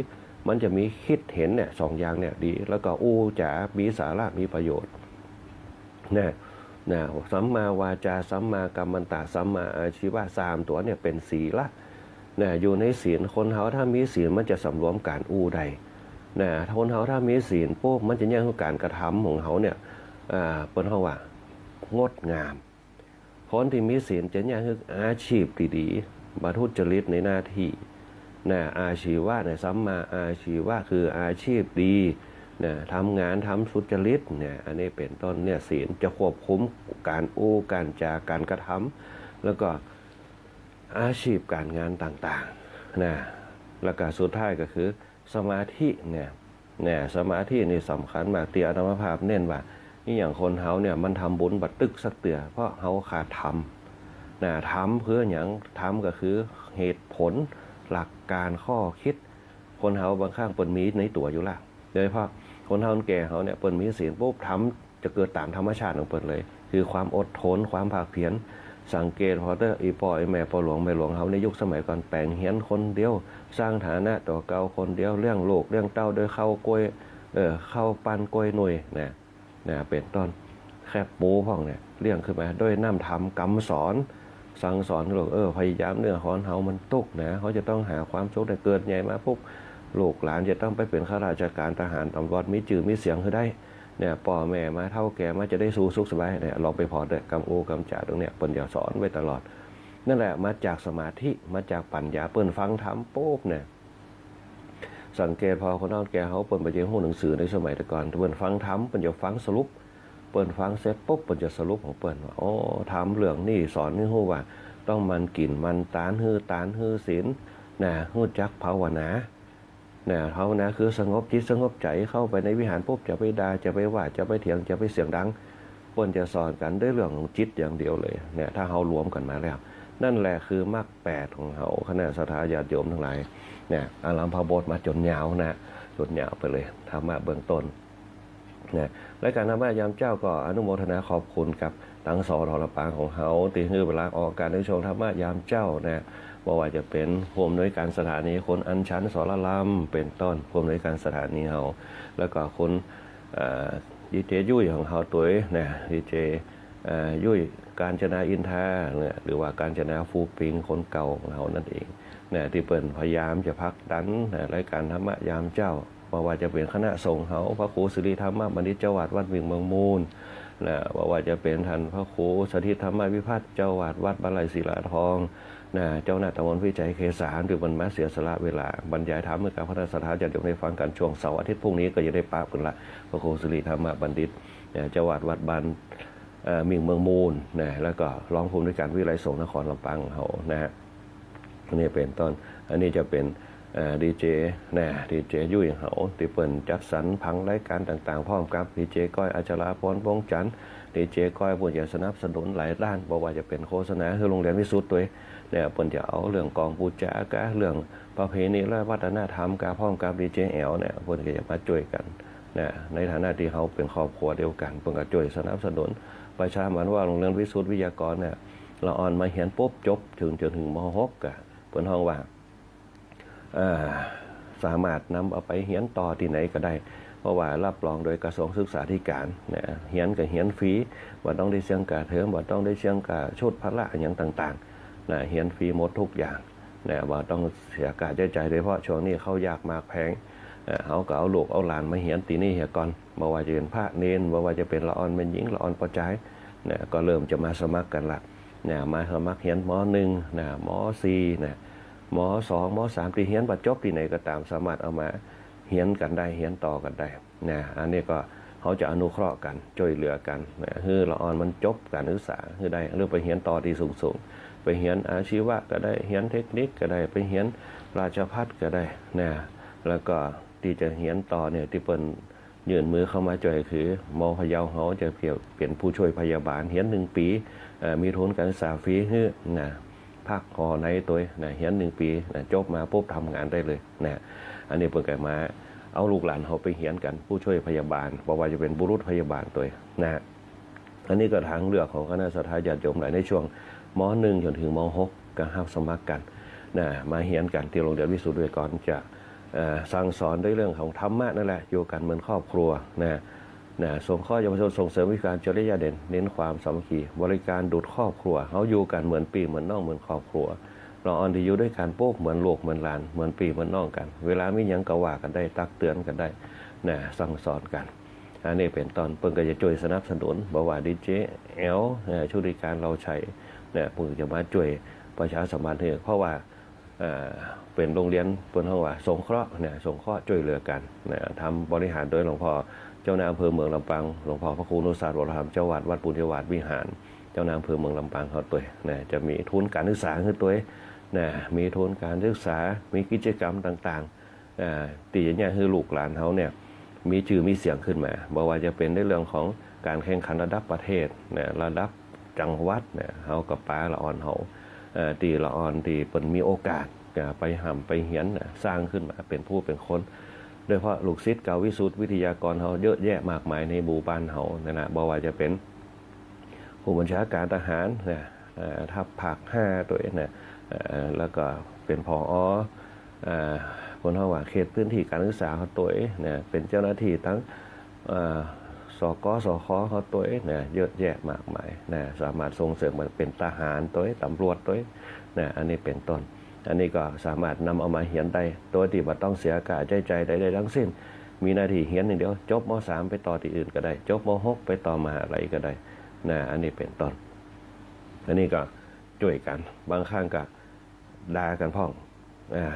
มันจะมีกึ๊ดเห็นเนี่ย สองอย่างเนี่ยดี แล้วก็อู้จ๋ามีสาระมีประโยชน์ นะ นะ สัมมาวาจา สัมมากัมมันตะ สัมมาอาชีวะ สามตั๋วเนี่ยเป๋นศีละ นะ อยู่ในศีล คนเฮาถ้ามีศีลมันจะสำรวมก๋านอู้ได้ นะ คนเฮาถ้ามีศีลปุ๊บ มันจะเยียะหื้อก๋านกระทำของเฮาเนี่ย อ่า เปิ้นฮ้องว่างดงาม คนตี้มีศีลจะเยียะหื้ออาชีพตี้ดี บ่ทุจริตในหน้าตี้ นะ อาชีวะเนี่ย สัมมาอาชีวะ คืออาชีพดี นะ ทำงานทำสุจริตเนี่ย อันนี้เป๋นต้นเนี่ย ศีลจะควบคุมก๋านอู้ ก๋านจ๋า ก๋านกระทำ แล้วก็อาชีพก๋านงานต่างๆ นะ แล้วก็สุดท้ายก็คือสมาธิเนี่ย เนี่ย สมาธินี่สำคัญมาก ตี้อาตมาภาพเน้นว่า นี่อย่างคนเฮาเนี่ย มันทำบุญบ่ตึกสักเตื้อ เพราะเฮาขาดธรรม นะ ธรรมคือหยัง ธรรมก็คือเหตุผล หลักก๋าน ข้อกึ๊ด คนเฮาบางครั้งเปิ้นมีในตั๋วอยู่ละ โดยเฉพาะคนเฒ่าคนแก่เฮาเนี่ย เปิ้นมีศีลปุ๊บ ธรรมจะเกิดต๋ามธรรมชาติของเปิ้นเลย คือความอดทน ความภาคเพียร สังเกตผ่อเต๊อะ อี่ป้ออี่แม่ ป้อหลวงแม่หลวงเฮาในยุคสมัยก่อน แป๋งเฮียนคนเดียว สร้างฐานะตั๋วเก่าคนเดียว เลี้ยงลูกเลี้ยงเต้าด้วยข้าวก้วย เอ่อ ข้าวปั้นก้วยหนุ่ยนะ นะ เป๋นต้น แคบหมูพ่องเนี่ย เลี้ยงขึ้นมาด้วยน้ำธรรมกำสอน สั่งสอนลูก เออ พยายามเนื้อคนเฮามันตุ๊กข์นะ เฮาจะต้องหาความสุข แต่เกิดใหญ่มาปุ๊บ ลูกหลานจะต้องไปเป๋นข้าราชก๋าน ทหาร ตำรวจ มีจื้อมีเสียงหื้อได้ เนี่ย ป้อแม่มา เฒ่าแก่มาจะได้สู่สุขสบายเนี่ย ลองไปผ่อเต๊อะ กำอู้กำจ๋าตรงเนี่ย เปิ้นจะสอนไว้ตลอด นั่นแหละมาจากสมาธิ มาจากปัญญา เปิ้นฟังธรรมปุ๊บเนี่ย สังเกตผ่อคนเฒ่าคนแก่เฮา เปิ้นบ่ใจ้ฮู้หนังสือในสมัยแต่ก่อน เปิ้นฟังธรรม เปิ้นจะฟังสรุป เปิ้นฟังเสร็จปุ๊บ เปิ้นจะสรุปของเปิ้นว่า อ๋อ ธรรมเรื่องนี้สอนหื้อฮู้ว่า ต้องหมั่นกิ๋นหมั่นตาน หื้อตานหื้อศีล นะ ฮู้จักภาวนา นะ ภาวนาคือสงบจิตสงบใจ๋ เข้าไปในวิหารปุ๊บ จะไปด่า จะไปว่า จะไปเถียง จะไปเสียงดัง เปิ้นจะสอนกั๋นด้วยเรื่องของจิตอย่างเดียวเลย เนี่ย ถ้าเฮารวมกั๋นมาแล้ว นั่นแหละคือมรรคแปดของเฮา คณะศรัทธาญาติโยมตังหลาย เนี่ย อารัมภบทมาจ๋นยาวนะ จ๋นยาวไปเลย ธรรมะเบื้องต้น นะ รายก๋านธรรมะยามเจ๊าก็อนุโมทนาขอบคุณกับตัง สท ลำปางของเฮา ตี้หื้อเวลาออกอากาศในช่วงธรรมะยามเจ๊านะ บ่ว่าจะเป๋นผู้อำนวยก๋านสถานี คุณอัญชัน สรลำ เป๋นต้น ผู้อำนวยก๋านสถานีเฮา แล้วก็คุณ เอ่อ ดีเจยุ้ยของเฮาตวยนะ ดีเจ เอ่อ ยุ้ยกาญจนาอินทราเนี่ย หรือว่ากาญจนาฟูปิงคนเก่าของเฮานั่นเองนะ ตี้เปิ้นพยายามจะผลักดันนะ รายก๋านธรรมะยามเจ๊า บ่ว่าจะเป๋นคณะสงฆ์เฮา พระครูสิริธรรมบัณฑิต เจ้าอาวาสวัดมิ่งเมืองมูลนะ บ่ว่าจะเป๋นต้านพระครูสถิตธรรมวิพัฒน์ เจ้าอาวาสวัดบ้านไร่ศิลาทองนะ เจ้าคณะตำบลพิชัยเขสาร ตี้เปิ้นมาเสียสละเวลาบรรยายธรรมหื้อกับคณะศรัทธาญาติโยมได้ฟังกั๋น ช่วงเสาร์อาทิตย์พรุ่งนี้ก็จะได้ปะเปิ้นละ พระครูสิริธรรมบัณฑิตนะ เจ้าอาวาสวัดบ้าน เอ่อ มิ่งเมืองมูลนะ แล้วก็รองผู้อำนวยก๋านวิทยาลัยสงฆ์นครลำปางของเฮานะฮะ อันนี้เป๋นต้น อันนี้จะเป๋น เอ่อ ดีเจนะ ดีเจยุ้ยเฮา ตี้เปิ้นจัดสรรผังรายก๋านต่างๆ พร้อมกับดีเจก้อย อัชราพร พงษ์จันทร์ ดีเจก้อยเปิ้นจะสนับสนุนหลายด้าน บ่ว่าจะเป๋นโฆษณาหื้อโรงเรียนวิสุทธิ์ตวย เนี่ย เปิ้นจะเอาเรื่องกองปู๋จ๋ากา เรื่องประเพณีและวัฒนธรรมกา พร้อมกับดีเจแอ๋วเนี่ย เปิ้นก็จะมาจ้วยกั๋น นะ ในฐานะตี้เฮาเป๋นครอบครัวเดียวกั๋น เปิ้นก็จ้วยสนับสนุน ประชาสัมพันธ์ว่าโรงเรียนวิสุทธิ์วิทยากรเนี่ย ละอ่อนมาเฮียนปุ๊บ จบเถิง จ๋นเถิง ม.หก อะ เปิ้นฮ้องว่า เอ่อ สามารถนำเอาไปเฮียนต่อตี้ไหนก็ได้ เพราะว่ารับรองโดยกระทรวงศึกษาธิการนะ เฮียนก็เฮียนฟรี บ่ต้องได้เสียค่าเทอม บ่ต้องได้เสียค่าชดพละอะหยังต่างๆ นะ เฮียนฟรีหมดทุกอย่าง นะ บ่ต้องเสียก้าใจ๊จ่าย โดยเฉพาะช่วงนี้ข้าวยากหมากแพง เอ่อ เฮาก็เอาลูกเอาหลานมาเฮียนตี้นี่เหียก่อน บ่ว่าจะเป๋นพระเณร บ่ว่าจะเป๋นละอ่อนแม่ญิง ละอ่อนป้อจาย นะ ก็เริ่มจะมาสมัครกั๋นละ นะ มาสมัครเฮียน ม.หนึ่ง นะ ม.สี่ นะ ม.สอง ม.สาม ตี้เฮียนบ่จบตี้ไหนก็ต๋าม สามารถเอามาเฮียนกั๋นได้ เฮียนต่อกั๋นได้ นะ อันนี้ก็เฮาจะอนุเคราะห์กั๋น จ้วยเหลือกั๋น นะ หื้อละอ่อนมันจบก๋านศึกษาหื้อได้ หรือไปเฮียนต่อตี้สูงๆ ไปเฮียนอาชีวะก็ได้ เฮียนเทคนิคก็ได้ ไปเฮียนราชภัฏก็ได้ นะ แล้วก็ตี้จะเฮียนต่อเนี่ย ตี้เปิ้นยื่นมือเข้ามาจ้วยคือ ม.พะเยาเฮาจะเป๋นผู้จ้วยพยาบาล เฮียนหนึ่งปี๋ เอ่อ มีทุนก๋านศึกษาฟรีหื้อ นะ พักหอในตวย นะ เฮียนหนึ่งปี๋ นะ จบมาปุ๊บทำงานได้เลย นะ อันนี้เปิ้นก็มาเอาลูกหลานเฮาไปเฮียนกั๋น ผู้จ้วยพยาบาล บ่ว่าจะเป๋นบุรุษพยาบาลตวย นะ อันนี้ก็ตางเลือกของคณะศรัทธาญาติโยมหลาย ในช่วง ม.หนึ่ง จ๋นถึง ม.หก ก็ฮับสมัครกั๋น นะ มาเฮียนกั๋นตี้โรงเรียนวิสุทธิวิทยากร จะ เอ่อ สั่งสอนในเรื่องของธรรมะนั่นแหละ อยู่กั๋นเหมือนครอบครัว นะ นะ สงเคราะห์เยาวชน ส่งเสริมวิชาจริยะเด่น เน้นความสามัคคี บริการดุจครอบครัว เฮาอยู่กั๋นเหมือนปี้เหมือนน้อง เหมือนครอบครัว ละอ่อนตี้อยู่ตวยกั๋นปุ๊บ เหมือนลูกเหมือนหลาน เหมือนปี้เหมือนน้องกั๋น เวลามีหยังก็ว่ากั๋นได้ ตักเตือนกั๋นได้ นะ สั่งสอนกั๋น อันนี้เป๋นต้น เปิ้นก็จะจ้วยสนับสนุน บ่ว่าดีเจแอล เอ่อ ชุติการ เหล่าชัย เนี่ย เปิ้นจะมาจ้วยประชาสัมพันธ์หื้อ เพราะว่า เอ่อ เป๋นโรงเรียนเปิ้นฮ้องว่าสงเคราะห์ เนี่ย สงเคราะห์จ้วยเหลือกั๋น เนี่ย ทำบริหารโดยหลวงพ่อเจ้าคณะอำเภอเมืองลำปาง หลวงพ่อพระครูอนุสาสน์ วรธรรม เจ้าอาวาสวัดปุญญาวาสวิหาร เจ้าคณะอำเภอเมืองลำปางเฮาตวย เนี่ย จะมีทุนก๋านศึกษาหื้อตวย เนี่ย มีทุนก๋านศึกษา มีกิจกรรมต่างๆ เอ่อ ตี้จะเยียะหื้อลูกหลานเฮาเนี่ย มีจื้อมีเสียงขึ้นมา บ่ว่าจะเป๋นในเรื่องของก๋านแข่งขันระดับประเทศ นะ ระดับจังหวัด นะ เฮาก็ปาละอ่อนเฮา เอ่อ ตี้ละอ่อนตี้เปิ้นมีโอกาส นะ ไปฮ่ำไปเฮียน นะ สร้างขึ้นมาเป๋นผู้เป๋นคน โดยเฉพาะลูกศิษย์เก่าวิสุทธิวิทยากรเฮาเยอะแยะมากมายในหมู่บ้านเฮานั่นนะ บ่ว่าจะเป๋น ผู้บัญชาการทหารนะ เอ่อ ทัพภาคห้าตวยนะ เอ่อ แล้วก็เป๋น ผอ เอ่อ เปิ้นฮ้องว่าเขตพื้นที่การศึกษาเฮาตวยนะ เป๋นเจ้าหน้าตี้ตัง เอ่อ สกสค เฮาตวยนะ เยอะแยะมากมายนะ สามารถส่งเสริมมาเป๋นทหารตวย ตำรวจตวยนะ อันนี้เป๋นต้น อันนี้ก็สามารถนำเอามาเฮียนได้ โดยตี้บ่ต้องเสียก้าใจ๊จ่ายใดๆ ตังสิ้น มีหน้าตี้เฮียนอย่างเดียว จบ ม.สาม ไปต่อตี้อื่นก็ได้ จบ ม.หก ไปต่อมหาลัยก็ได้ นะ อันนี้เป๋นต้น อันนี้ก็จ้วยกั๋น บางครั้งก็ด่ากั๋นพ่อง อ่า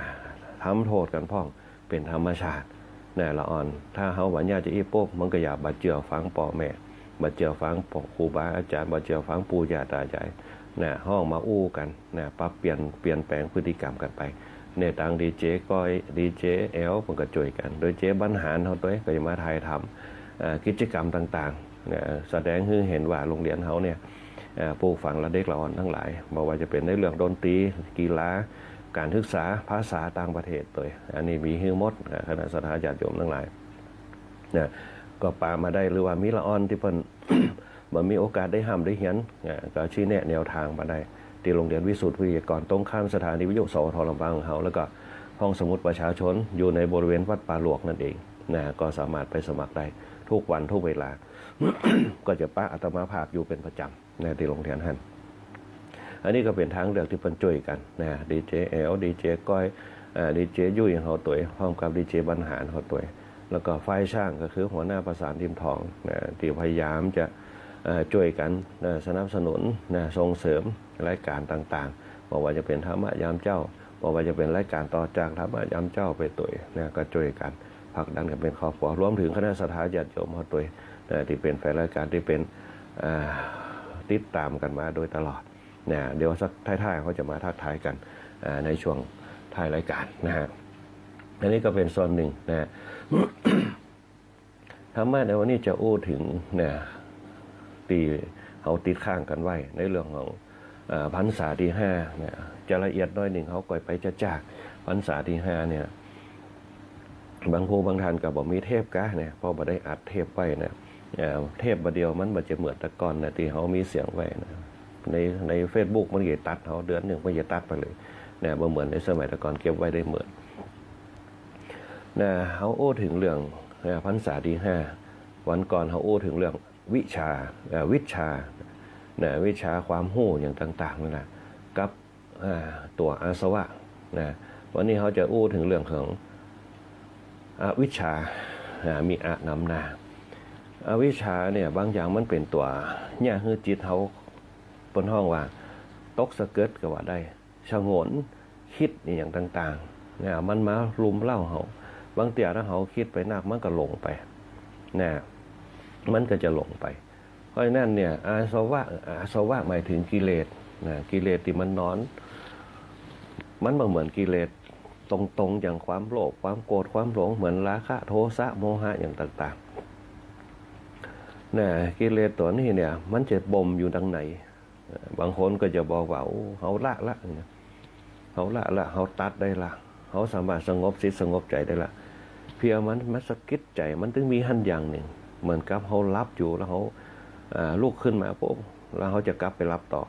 ทำโต้ษกั๋นพ่อง เป๋นธรรมชาติ นะ ละอ่อน ถ้าเฮาบ่ยากจะอี้ปุ๊บ มันก็อย่าบ่เจื้อฟังป้อแม่ บ่เจื้อฟังป้อครูบาอาจ๋ารย์ บ่เจื้อฟังปู่ย่าต๋ายาย นะ ฮ้องมาอู้กั๋น นะ ปรับเปลี่ยน เปลี่ยนแปลงพฤติกรรมกั๋นไป เนี่ย ตังดีเจก้อย ดีเจแอล เปิ้นก็จ้วยกั๋น โดยดีเจบรรหารเฮาตวย ก็จะมาถ่ายทำ อ่า กิจกรรมต่างๆ นะ แสดงหื้อหันว่าโรงเรียนเฮาเนี่ย เอ่อ ปลูกฝังละเด็กละอ่อนตังหลาย บ่ว่าจะเป๋นในเรื่องดนตรี กีฬา ก๋านศึกษา ภาษาต่างประเทศตวย อันนี้มีหื้อหมด นะ คณะศรัทธาญาติโยมตังหลาย นะ ก็ปามาได้ หรือว่ามีละอ่อนตี้เปิ้น บ่มีโอกาสได้ฮ่ำได้เฮียน นะ ก็ชี้แนะแนวตางมาได้ ตี้โรงเรียนวิสุทธิวิทยากร ตรงข้ามสถานีวิทยุ สวท ลำปางของเฮา แล้วก็ห้องสมุดประชาชน อยู่ในบริเวณวัดป่าหลวกนั่นเอง นะ ก็สามารถไปสมัครได้ทุกวันทุกเวลา ก็จะปะอาตมาภาพอยู่เป๋นประจ๋ำ นะ ตี้โรงเรียนหั้น อันนี้ก็เป๋นตางเลือกตี้เปิ้นจ้วยกั๋นนะ ดีเจแอล ดีเจก้อย เอ่อ ดีเจยุ้ยเฮาตวย พร้อมกับดีเจบรรหารเฮาตวย แล้วก็ฝ่ายช่างก็คือหัวหน้าประสาน ทิมทอง นะ ตี้พยายามจะ เอ่อ จ้วยกั๋น นะ สนับสนุน นะ ส่งเสริมรายก๋านต่างๆ บ่ว่าจะเป๋นธรรมะยามเจ๊า บ่ว่าจะเป๋นรายก๋านต่อจากธรรมะยามเจ๊าไปตวย นะ ก็จ้วยกั๋น ผลักดันกั๋นเป๋นครอบครัว รวมเถิงคณะศรัทธาญาติโยมเฮาตวย นะ ตี้เป๋นฝ่ายรายก๋านตี้เป๋น อ่า ติดต๋ามกั๋นมาโดยตลอด นะ เดี๋ยวสักท้ายๆ เฮาจะมาทักทายกั๋น อ่า ในช่วงท้ายรายก๋านนะฮะ อันนี้ก็เป๋นส่วนนึ่งนะฮะ ธรรมะในวันนี้จะอู้เถิงนะ ตี้เฮาติดค้างกั๋นไว้ในเรื่องของ เอ่อ พรรษาตี้ห้านะ จะละเอียดหน้อยนึ่ง เฮาก็ไปจะจากพรรษาตี้ห้าเนี่ย บางผู้บางต้านก็บ่มีเทปกาเนี่ย เพราะบ่ได้อัดเทปไว้นะ เอ่อ เทปบ่าเดี่ยวมันบ่จะเหมือนแต่ก่อนนะ ตี้เฮามีเสียงไว้นะ ใน ในเฟซบุ๊กมันจะตัด เฮาเดือนนึ่งมันจะตัดไปเลยนะ บ่เหมือนในสมัยแต่ก่อนเก็บไว้ได้เมิดนะ เฮาอู้เถิงเรื่อง นะ พรรษาตี้ห้า วันก่อนเฮาอู้เถิงเรื่องวิชา เอ่อ วิชา นะ วิชาความฮู้อย่างต่างๆ นั่นแหละ กับ อ่า ตั๋วอาสวะนะ วันนี้เฮาจะอู้เถิงเรื่องของอวิชชา อ่า มีอะนำหน้า อวิชชาเนี่ย บางอย่างมันเป๋นตั๋วเยียะหื้อจิตเฮา เปิ้นฮ้องว่าตกสะเกิดก็ว่าได้ ฉงน กึ๊ดอะหยังต่างๆ นะ มันมารุมเร้าเฮา บางเตื้อถ้าเฮากึ๊ดไปนัก มันก็หลงไป นะ มันก็จะหลงไป เพราะฉะนั้นเนี่ย อาสวะ อาสวะหมายเถิงกิเลส นะ กิเลสตี้มันนอน มันบ่เหมือนกิเลสตรงๆ อย่างความโลภ ความโกรธ ความหลง เหมือนราคะ โทสะ โมหะ อย่างต่างๆ นะ กิเลสตั๋วนี้เนี่ย มันจะบ่มอยู่ตังใน เอ่อ บางคนก็จะบอกว่า โอ้ เฮาละละเนี่ย เฮาละละ เฮาตัดได้ละ เฮาสามารถสงบจิตสงบใจ๋ได้ละ เพียงมันมาสะกิดใจ๋ มันเถิงมีหั้นอย่างนึ่ง เหมือนกับเฮาหลับอยู่แล้วเฮา อ่า ลุกขึ้นมาปุ๊บ แล้วเฮาจะกลับไปหลับต่อ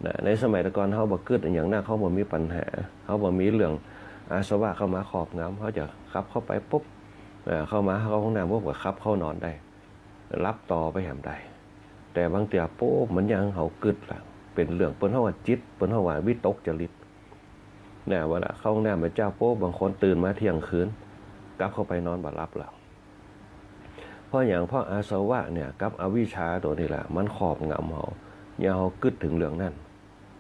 นะ ในสมัยแต่ก่อนเฮาบ่กึ๊ดอะหยังนัก เฮาบ่มีปัญหา เฮาบ่มีเรื่องอาสวะเข้ามาครอบงำ เฮาจะขับเข้าไปปุ๊บ อ่า เข้ามาเข้าห้องน้ำปุ๊บก็ขับเข้านอนได้ หลับต่อไปแหมได้ แต่บางเตื้อปุ๊บ มันยังเฮากึ๊ดละ เป๋นเรื่อง เปิ้นฮ้องว่าจิต เปิ้นฮ้องว่าวิตกจริต เนี่ย เวลาเข้าห้องน้ำไปเจ้าปุ๊บ บางคนตื่นมาเที่ยงคืน กลับเข้าไปนอนบ่หลับแล้ว เพราะหยัง เพราะอาสวะเนี่ย กับอวิชชาตั๋วนี้แหละ มันครอบงำเฮา เยียะเฮากึ๊ดเถิงเรื่องนั้น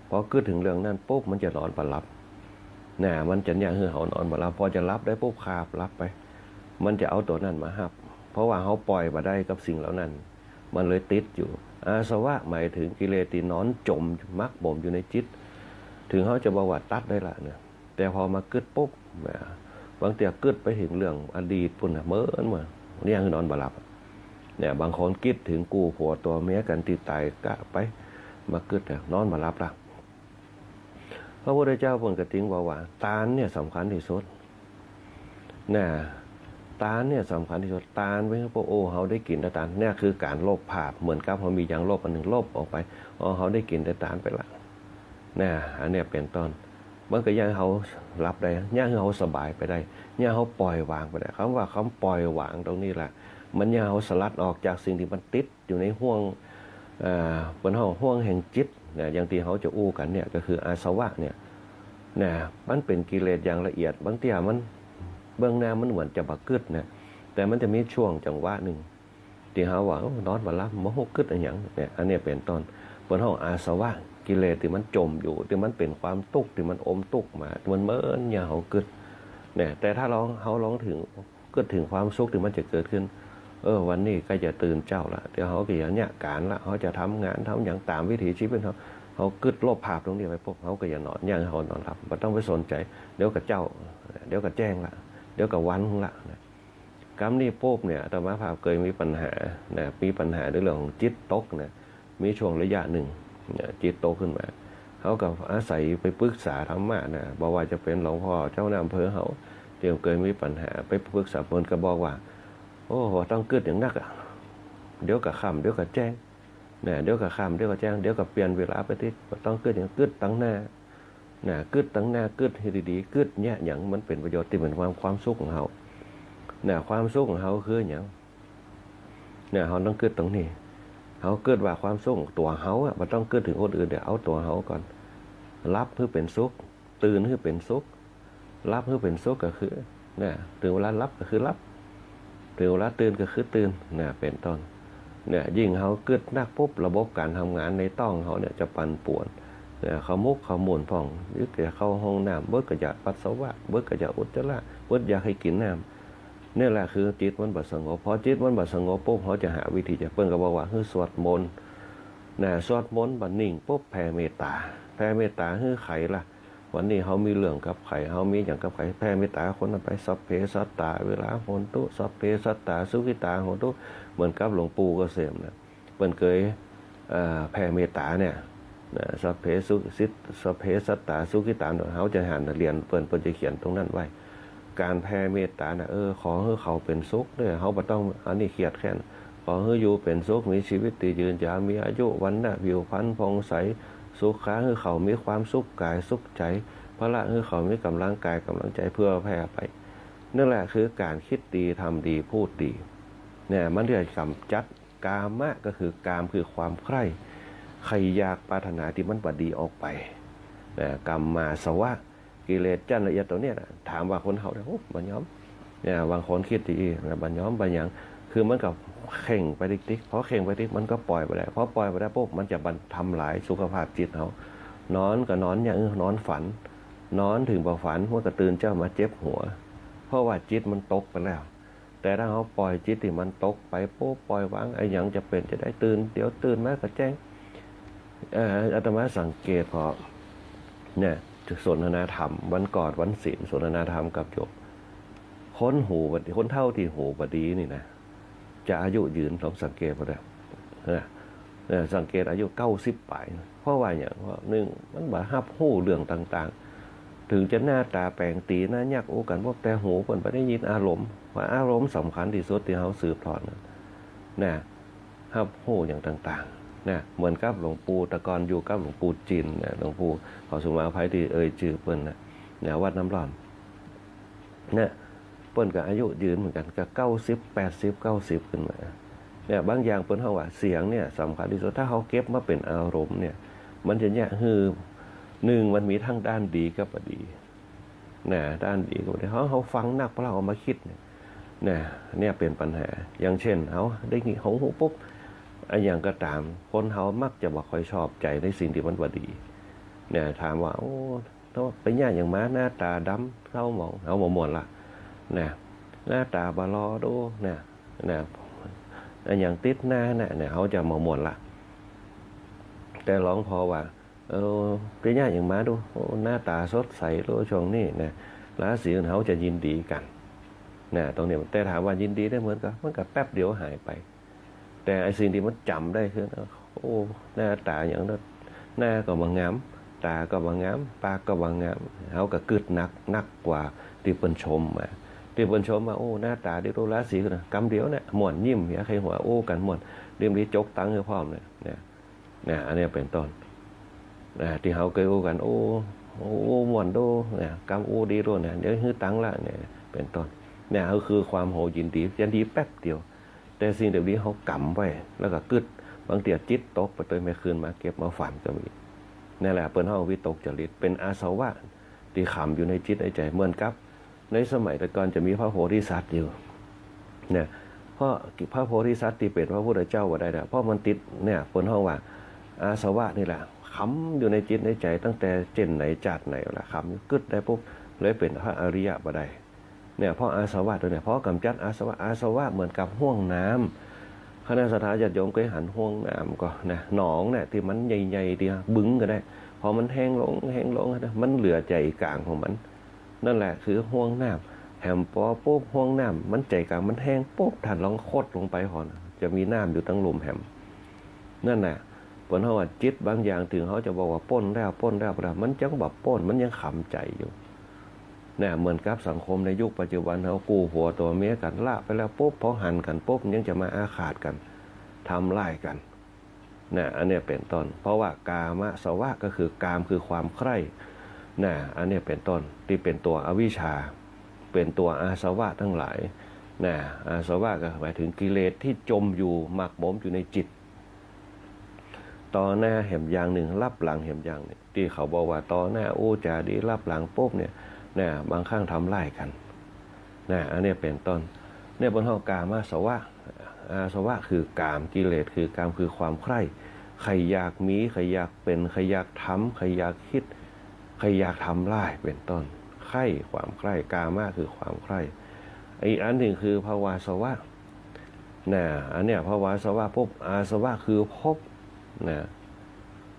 พอกึ๊ดเถิงเรื่องนั้นปุ๊บ มันจะนอนบ่หลับ นะ มันจะเยียะหื้อเฮานอนบ่หลับ พอจะหลับได้ปุ๊บ คาบหลับไป มันจะเอาตั๋วนั้นมาฮับ เพราะว่าเฮาปล่อยบ่ได้กับสิ่งเหล่านั้น มันเลยติดอยู่ อาสวะหมายเถิงกิเลสตี้นอนจ๋มหมักหมมอยู่ในจิต เถิงเฮาจะบอกว่าตัดได้ละเนี่ย แต่พอมากึ๊ดปุ๊บ นะ บางเตื้อกึ๊ดไปเถิงเรื่องอดีตปู้นนะ เมินมา เยียะหื้อนอนบ่หลับ เนี่ย บางคนกึ๊ดเถิงกู้ผัวตั๋วเมียกั๋นตี้ต๋ายกะไป มากึ๊ดเนี่ย นอนบ่หลับละ พระพุทธเจ้าเปิ้นก็จึงบอกว่า ตานเนี่ยสำคัญตี้สุด นะ ตานเนี่ยสำคัญตี้สุด ตานไปหื้อ โอ้ เฮาได้กิ๋นแต่ตาน เนี่ยคือก๋านลบภาพ เหมือนกับเฮามีหยังลบอันนึ่ง ลบออกไป อ๋อ เฮาได้กิ๋นแต่ตานไปละ นะ อันเนี้ยเป๋นต้น มันก็เยียะหื้อเฮาหลับได้ เยียะหื้อเฮาสบายไปได้ เยียะหื้อเฮาปล่อยวางไปได้ กำว่าก๋านปล่อยวางตรงนี้แหละ มันเยียะหื้อเฮาสลัดออกจากสิ่งตี้มันติดอยู่ในห้วง เอ่อ เปิ้นฮ้องห้วงแห่งจิต นะ อย่างตี้เฮาจะอู้กั๋นเนี่ย ก็คืออาสวะเนี่ย นะ มันเป๋นกิเลสอย่างละเอียด บางเตื้อมัน เบื้องหน้ามันเหมือนจะบ่กึ๊ดนะ แต่มันจะมีช่วงจังหวะนึ่ง ตี้เฮาว่า โอ้ นอนบ่หลับ บ่ฮู้กึ๊ดอะหยังเนี่ย อันเนี้ยเป๋นต้น เปิ้นฮ้องอาสวะ กิเลสตี้มันจ๋มอยู่ ตี้มันเป๋นความตุ๊กข์ ตี้มันอมตุ๊กข์มา มันเมินเยียะเฮากึ๊ด เนี่ย แต่ถ้าลอง เฮาลองเถิง กึ๊ดเถิงความสุขตี้มันจะเกิดขึ้น เออ วันนี้ใก้จะตื่นเจ๊าละ เดี๋ยวเฮาก็จะเยียะก๋านละ เฮาจะทำงานทำหยังต๋ามวิถีชีวิตเฮา เฮากึ๊ดลบภาพตรงนี้ไปปุ๊บ เฮาก็จะนอน เยียะหื้อเฮานอนหลับ บ่ต้องไปสนใจ๋ เดี๋ยวก็เจ๊า เดี๋ยวก็แจ้งละ เดี๋ยวก็วันละ นะ กำนี้ปุ๊บเนี่ย อาตมาภาพเกยมีปัญหา นะ มีปัญหาในเรื่องของจิตตกนะ มีช่วงระยะนึ่ง นะ จิตตกขึ้นมา เฮาก็อาศัยไปปรึกษาธรรมะนะ บ่ว่าจะเป๋นหลวงพ่อเจ้าหน้าอำเภอเฮา ตี้เกยมีปัญหา ไปปรึกษาเปิ้นก็บอกว่า โอ้ บ่ต้องกึ๊ดหยังนักอะ เดี๋ยวก็ค่ำ เดี๋ยวก็แจ้ง นะ เดี๋ยวก็ค่ำ เดี๋ยวก็แจ้ง เดี๋ยวก็เปลี่ยนเวลาไปติ บ่ต้องกึ๊ดหยัง กึ๊ดตังหน้า นะ กึ๊ดตังหน้า กึ๊ดหื้อดีๆ กึ๊ดเยียะหยังมันเป๋นประโยชน์ ตี้เป๋นความ ความสุขของเฮา นะ ความสุขของเฮาคือหยัง เนี่ย เฮาต้องกึ๊ดตรงนี้ เฮากึ๊ดว่าความสุขตั๋วเฮาอะ บ่ต้องกึ๊ดเถิงคนอื่น เดี๋ยวเอาตั๋วเฮาก่อน หลับหื้อเป๋นสุข ตื่นหื้อเป๋นสุข หลับหื้อเป๋นสุขก็คือ เนี่ย เถิงเวลาหลับก็คือหลับ เถิงเวลาตื่นก็คือตื่น เนี่ย เป๋นต้น เนี่ย ยิ่งเฮากึ๊ดนักปุ๊บ ระบบก๋านทำงานในต๊องเฮาเนี่ยจะปั่นป่วน เนี่ย ขมุกขมุนพ่อง เบิดก็จะเข้าห้องน้ำ เบิดก็จะปัสสาวะ เบิดก็จะอุจจาระ เบิดอยากหื้อกิ๋นน้ำ เนี่ยแหละคือจิตมันบ่สงบ พอจิตมันบ่สงบปุ๊บ เฮาจะหาวิธีจะ เปิ้นก็บอกว่าหื้อสวดมนต์ นะ สวดมนต์บ่านิ่งปุ๊บ แผ่เมตต๋า แผ่เมตต๋าหื้อใผล่ะ วันนี้เฮามีเรื่องกับใผ เฮามีหยังกับใผ แผ่เมตต๋าคนนั้นไป สัพเพสัตตา เวรา โหนตุ สัพเพสัตตา สุขิตา โหนตุ เหมือนกับหลวงปู่เกษมนะ เปิ้นเกย เอ่อ แผ่เมตต๋าเนี่ย นะ สัพเพสุสิต สัพเพสัตตา สุขิตา เฮาจะหันเรียนเปิ้น เปิ้นจะเขียนตรงนั้นไว้ ก๋านแผ่เมตต๋านะ เออ ขอหื้อเขาเป๋นสุขเน่อ เฮาบ่ต้องอันนี้เครียดแค้น ขอหื้ออยู่เป๋นสุข มีชีวิตตี้ยืนยาว มีอายุ วรรณะ ผิวพรรณผ่องใส สุขะ หื้อเขามีความสุขก๋ายสุขใจ๋ พละ หื้อเขามีก๋ำลังก๋ายก๋ำลังใจ๋ เผื่อแผ่ไป นั่นแหละคือก๋านกึ๊ดดี ทำดี พูดดี เนี่ย มันจะก๋ำจัด กามะก็คือกาม คือความใคร่ ใค่อยาก ปรารถนาตี้มันบ่ดีออกไป นะ กัมมาสวะ กิเลสจั้นละเอียดตั๋วเนี้ยนะ ถามว่าคนเฮาเนี่ย โอ้ บ่ยอม เนี่ย บางคนกึ๊ดดีนะ บ่ยอม บ่หยัง คือมันก็เข่งไปติ๊กๆ พอเข่งไปติ๊ก มันก็ปล่อยบ่ได้ พอปล่อยบ่ได้ปุ๊บ มันจะบั่นทำลายสุขภาพจิตเฮา นอนก็นอนอย่าง เออ นอนฝัน นอนเถิงบ่ฝัน มันก็ตื่นเจ๊ามาเจ็บหัว เพราะว่าจิตมันตกไปแล้ว แต่ถ้าเฮาปล่อยจิตตี้มันตกไปปุ๊บ ปล่อยวาง อะหยังจะเป๋นจะได้ ตื่น เดี๋ยวตื่นมาก็แจ้ง เอ่อ อาตมาสังเกตพอ เนี่ย สนทนาธรรม วันก่อนวันศีล สนทนาธรรมกับโยม คนหูบ่ดี คนเฒ่าตี้หูบ่ดีนี่นะ จะอายุยืน ลองสังเกตบ่ได้ นะ เออ สังเกตอายุเก้าสิบป๋าย เพราะว่าหยัง เพราะนึ่ง มันบ่ฮับฮู้เรื่องต่างๆ เถิงจะหน้าต๋าแป๋งตี๋หน้ายักษ์อู้กั๋น แต่หูเปิ้นบ่ได้ยินอารมณ์ ว่าอารมณ์สำคัญตี้สุดตี้เฮาสืบทอดนะ นะ ฮับฮู้อย่างต่างๆ นะ เหมือนกับหลวงปู่ แต่ก่อนอยู่กับหลวงปู่จินนะ หลวงปู่ ขอสุมาอภัยตี้เอ่ยจื้อเปิ้นนะ นะ วัดน้ำร้อน เนี่ย เปิ้นก็อายุยืนเหมือนกั๋น ก็เก้าสิบ แปดสิบ เก้าสิบ ขึ้นมา เนี่ย บางอย่างเปิ้นฮ้องว่าเสียงเนี่ยสำคัญตี้สุด ถ้าเฮาเก็บมาเป๋นอารมณ์เนี่ย มันจะเยียะหื้อ นึ่ง มันมีตึงด้านดีกับบ่ดี นะ ด้านดีกับบ่ดี เฮา เฮาฟังนัก พอเฮาเอามาคิดเนี่ย นะ เนี่ยเป๋นปัญหา อย่างเช่น เฮาได้ยิน เฮาฮู้ปุ๊บ อะหยังก็ต๋าม คนเฮามักจะบ่ค่อยชอบใจ๋ในสิ่งตี้มันบ่ดี เนี่ย ถามว่า โอ้ เฮาไปเยียะหยังมา หน้าต๋าดำเศร้าหมอง เฮาบ่ม่วนละ นะ หน้าต๋าบ่หล่อโด้ นะ นะ อะหยังติดหน้านะ เนี่ย เฮาจะบ่ม่วนละ แต่ลองพอว่า เออ ไปเยียะหยังมาดู โอ้ หน้าต๋าสดใสโด้ช่วงนี้นะ ราศีอื่นเฮาจะยินดีกั๋น นะ ตรงนี้ แต่ถามว่ายินดีได้เหมือนกั๋น มันก็แป๊บเดียวหายไป แต่ไอ้สิ่งตี้มันจ๋ำได้คือ โอ้ หน้าต๋าหยังเนาะ หน้าก็บ่งาม ต๋าก็บ่งาม ปากก็บ่งาม เฮาก็กึ๊ดหนัก หนักกว่าตี้เปิ้นชมมา ตี้เปิ้นชมมา โอ้ หน้าต๋าดีโด้ ราศีนะ กำเดียวนะ ม่วน ยิ้ม เหียใค่หัว อู้กั๋นม่วน ริมดีจกตังค์หื้อพร้อมเนี่ย นะ นะ อันนี้เป๋นต้น นะ ตี้เฮาเกยอู้กั๋น โอ้ โอ้ ม่วนโด้ นะ กำอู้ดีโด้ นะ เดี๋ยวหื้อตังค์ละ เนี่ย เป๋นต้น เนี่ย ก็คือความโหยินดี ยินดีแป๊บเดียว แต่สิ่งตี้ดีเฮากำไว้ แล้วก็กึ๊ด บางเตื้อจิตตกไปโดยไม่คืนมาเก็บมาฝันก็มี นั่นแหละ เปิ้นฮ้องวิตกจริต เป๋นอาสวะตี้ขังอยู่ในจิตในใจ๋ เหมือนกับในสมัยแต่ก่อนจะมีพระโพธิสัตว์อยู่ เนี่ย เพราะพระโพธิสัตว์ตี้เป๋นพระพุทธเจ้าบ่ได้นะ เพราะมันติด เนี่ย เปิ้นฮ้องว่าอาสวะนี่แหละ ขังอยู่ในจิตในใจ๋ตั้งแต่เจ้นไหนจาติไหนละ ขังอยู่ กึ๊ดได้ปุ๊บ เลยเป๋นพระอริยะบ่ได้ เนี่ย เพราะอาสวะตั๋วเนี่ย พอกำจัดอาสวะ อาสวะเหมือนกับห้วงน้ำ คณะศรัทธาญาติโยมเกยหันห้วงน้ำก่อนะ หนองเนี่ย ตี้มันใหญ่ๆ ตี้บึงก็ได้ พอมันแห้งลง แห้งลงนะ มันเหลือใจ๋ก๋างของมัน นั่นแหละคือห้วงน้ำ แหมปอปุ๊บ ห้วงน้ำมันใจ๋ก๋างมันแห้งปุ๊บ ต้านลองคดลงไปก่อน จะมีน้ำอยู่ตังลุ่มแหม นั่นแหละ เปิ้นฮ้องว่าจิตบางอย่าง เถิงเฮาจะบอกว่าป๊นแล้ว ป๊นแล้ว ป๊นแล้ว มันยังบ่ป๊น มันยังขังใจ๋อยู่ เนี่ย เหมือนกับสังคมในยุคปัจจุบัน เฮากู้ผัวตั๋วเมียกั๋น ละไปแล้วปุ๊บ พอหันกั๋นปุ๊บ ยังจะมาอาฆาตกั๋น ทำร้ายกั๋น นะ อันเนี้ยเป๋นต้น เพราะว่ากามสวะก็คือกาม คือความใคร่ นะ อันเนี้ยเป๋นต้น ตี้เป๋นตั๋วอวิชชา เป๋นตั๋วอาสวะตังหลาย นะ อาสวะก็หมายเถิงกิเลสตี้จมอยู่ หมักหมมอยู่ในจิต ต่อหน้าแหมอย่างนึ่ง ลับหลังแหมอย่างนึ่ง ตี้เขาบอกว่าต่อหน้าอู้จ๋าดี ลับหลังปุ๊บเนี่ย นะ บางครั้งทำร้ายกั๋น นะ อันเนี้ยเป๋นต้น เนี่ยเปิ้นฮ้องกามสวะ อาสวะคือกาม กิเลสคือกาม คือความใคร่ ใค่อยากมี ใค่อยากเป๋น ใค่อยากทำ ใค่อยากกึ๊ด ใค่อยากทำร้าย เป๋นต้น ใคร่ ความใคร่ กามะคือความใคร่ อีกอันนึ่งคือภวาสวะ นะ อันเนี้ยภวาสวะปุ๊บ อาสวะคือภพ นะ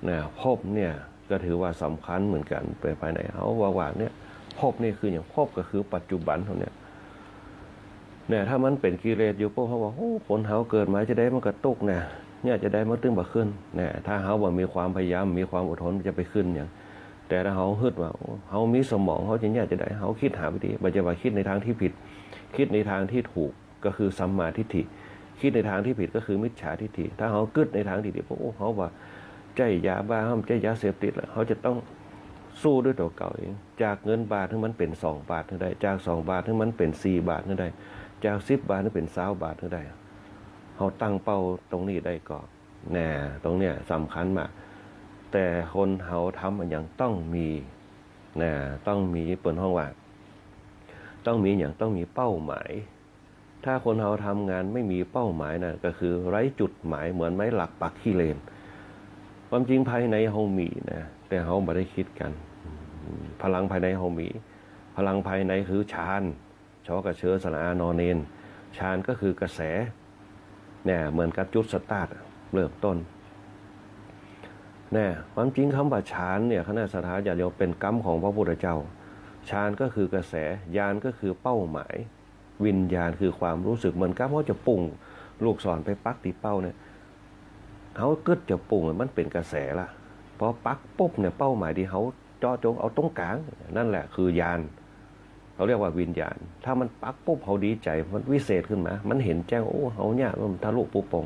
นะ ภพเนี่ยก็ถือว่าสำคัญเหมือนกั๋น ไปภายใน เฮาว่า ว่าเนี่ย ภพนี่คือหยัง ภพก็คือปัจจุบันเฮาเนี่ย เนี่ย ถ้ามันเป๋นกิเลสอยู่ปุ๊บ เฮาว่า โอ้ คนเฮาเกิดมาจาใดมันก็ตุ๊กข์นะ เนี่ย จาใดมันตึงบ่ขึ้น เนี่ย ถ้าเฮาบ่มีความพยายาม มีความอดทน จะไปขึ้นหยัง แต่ถ้าเฮาฮึดว่า โอ้ เฮามีสมอง เฮาจะเนี่ยจาใด เฮากึ๊ดหาวิธี บ่ใจ้ว่ากึ๊ดในตางตี้ผิด กึ๊ดในตางตี้ถูก ก็คือสัมมาทิฏฐิ กึ๊ดในตางตี้ผิดก็คือมิจฉาทิฏฐิ ถ้าเฮากึ๊ดในตางตี้ดี โอ้ เฮาว่าใจ๊ยาบ้า เฮาใจ๊ยาเสพติดแล้ว เฮาจะต้องสู้ด้วยตั๋วเก่าเอง จากเงินบาทหื้อมันเป๋นสองบาทหื้อได้ จากสองบาทหื้อมันเป๋นสี่บาทหื้อได้ จากสิบบาทหื้อเป๋นซาวบาทหื้อได้ เฮาตั้งเป้าตรงนี้ได้ก่อ นะ ตรงเนี้ยสำคัญมาก แต่คนเฮาทำอะหยังต้องมี นะ ต้องมี เปิ้นฮ้องว่า ต้องมีหยัง ต้องมีเป้าหมาย ถ้าคนเฮาทำงานไม่มีเป้าหมายนะ ก็คือไร้จุดหมาย เหมือนไม้หลักปักขี้เลน ความจริงภายในเฮามีนะ แต่เฮาบ่ได้กึ๊ดกั๋น พลังภายในเฮามี พลังภายในคือฌาน ช กระเชอ สระอา นอเณร ฌานก็คือกระแส เนี่ย เหมือนกับจุดสตาร์ท เริ่มต้น เนี่ย ความจริงกำว่าฌานเนี่ย คณะศรัทธาญาติโยม เป๋นกำของพระพุทธเจ้า ฌานก็คือกระแส ญาณก็คือเป้าหมาย วิญญาณคือความรู้สึก เหมือนกับเฮาจะปุ้งลูกศรไปปักตี้เป้าเนี่ย เฮากึ๊ดจะปุ้ง มันเป๋นกระแสละ พอปักปุ๊บเนี่ย เป้าหมายตี้เฮาเจาะจงเอาตรงก๋าง นั่นแหละคือญาณ เขาเรียกว่าวิญญาณ ถ้ามันปักปุ๊บ เฮาดีใจ๋ มันวิเศษขึ้นมา มันหันแจ้ง โอ้ เฮาเนี่ย มันทะลุปรุโปร่ง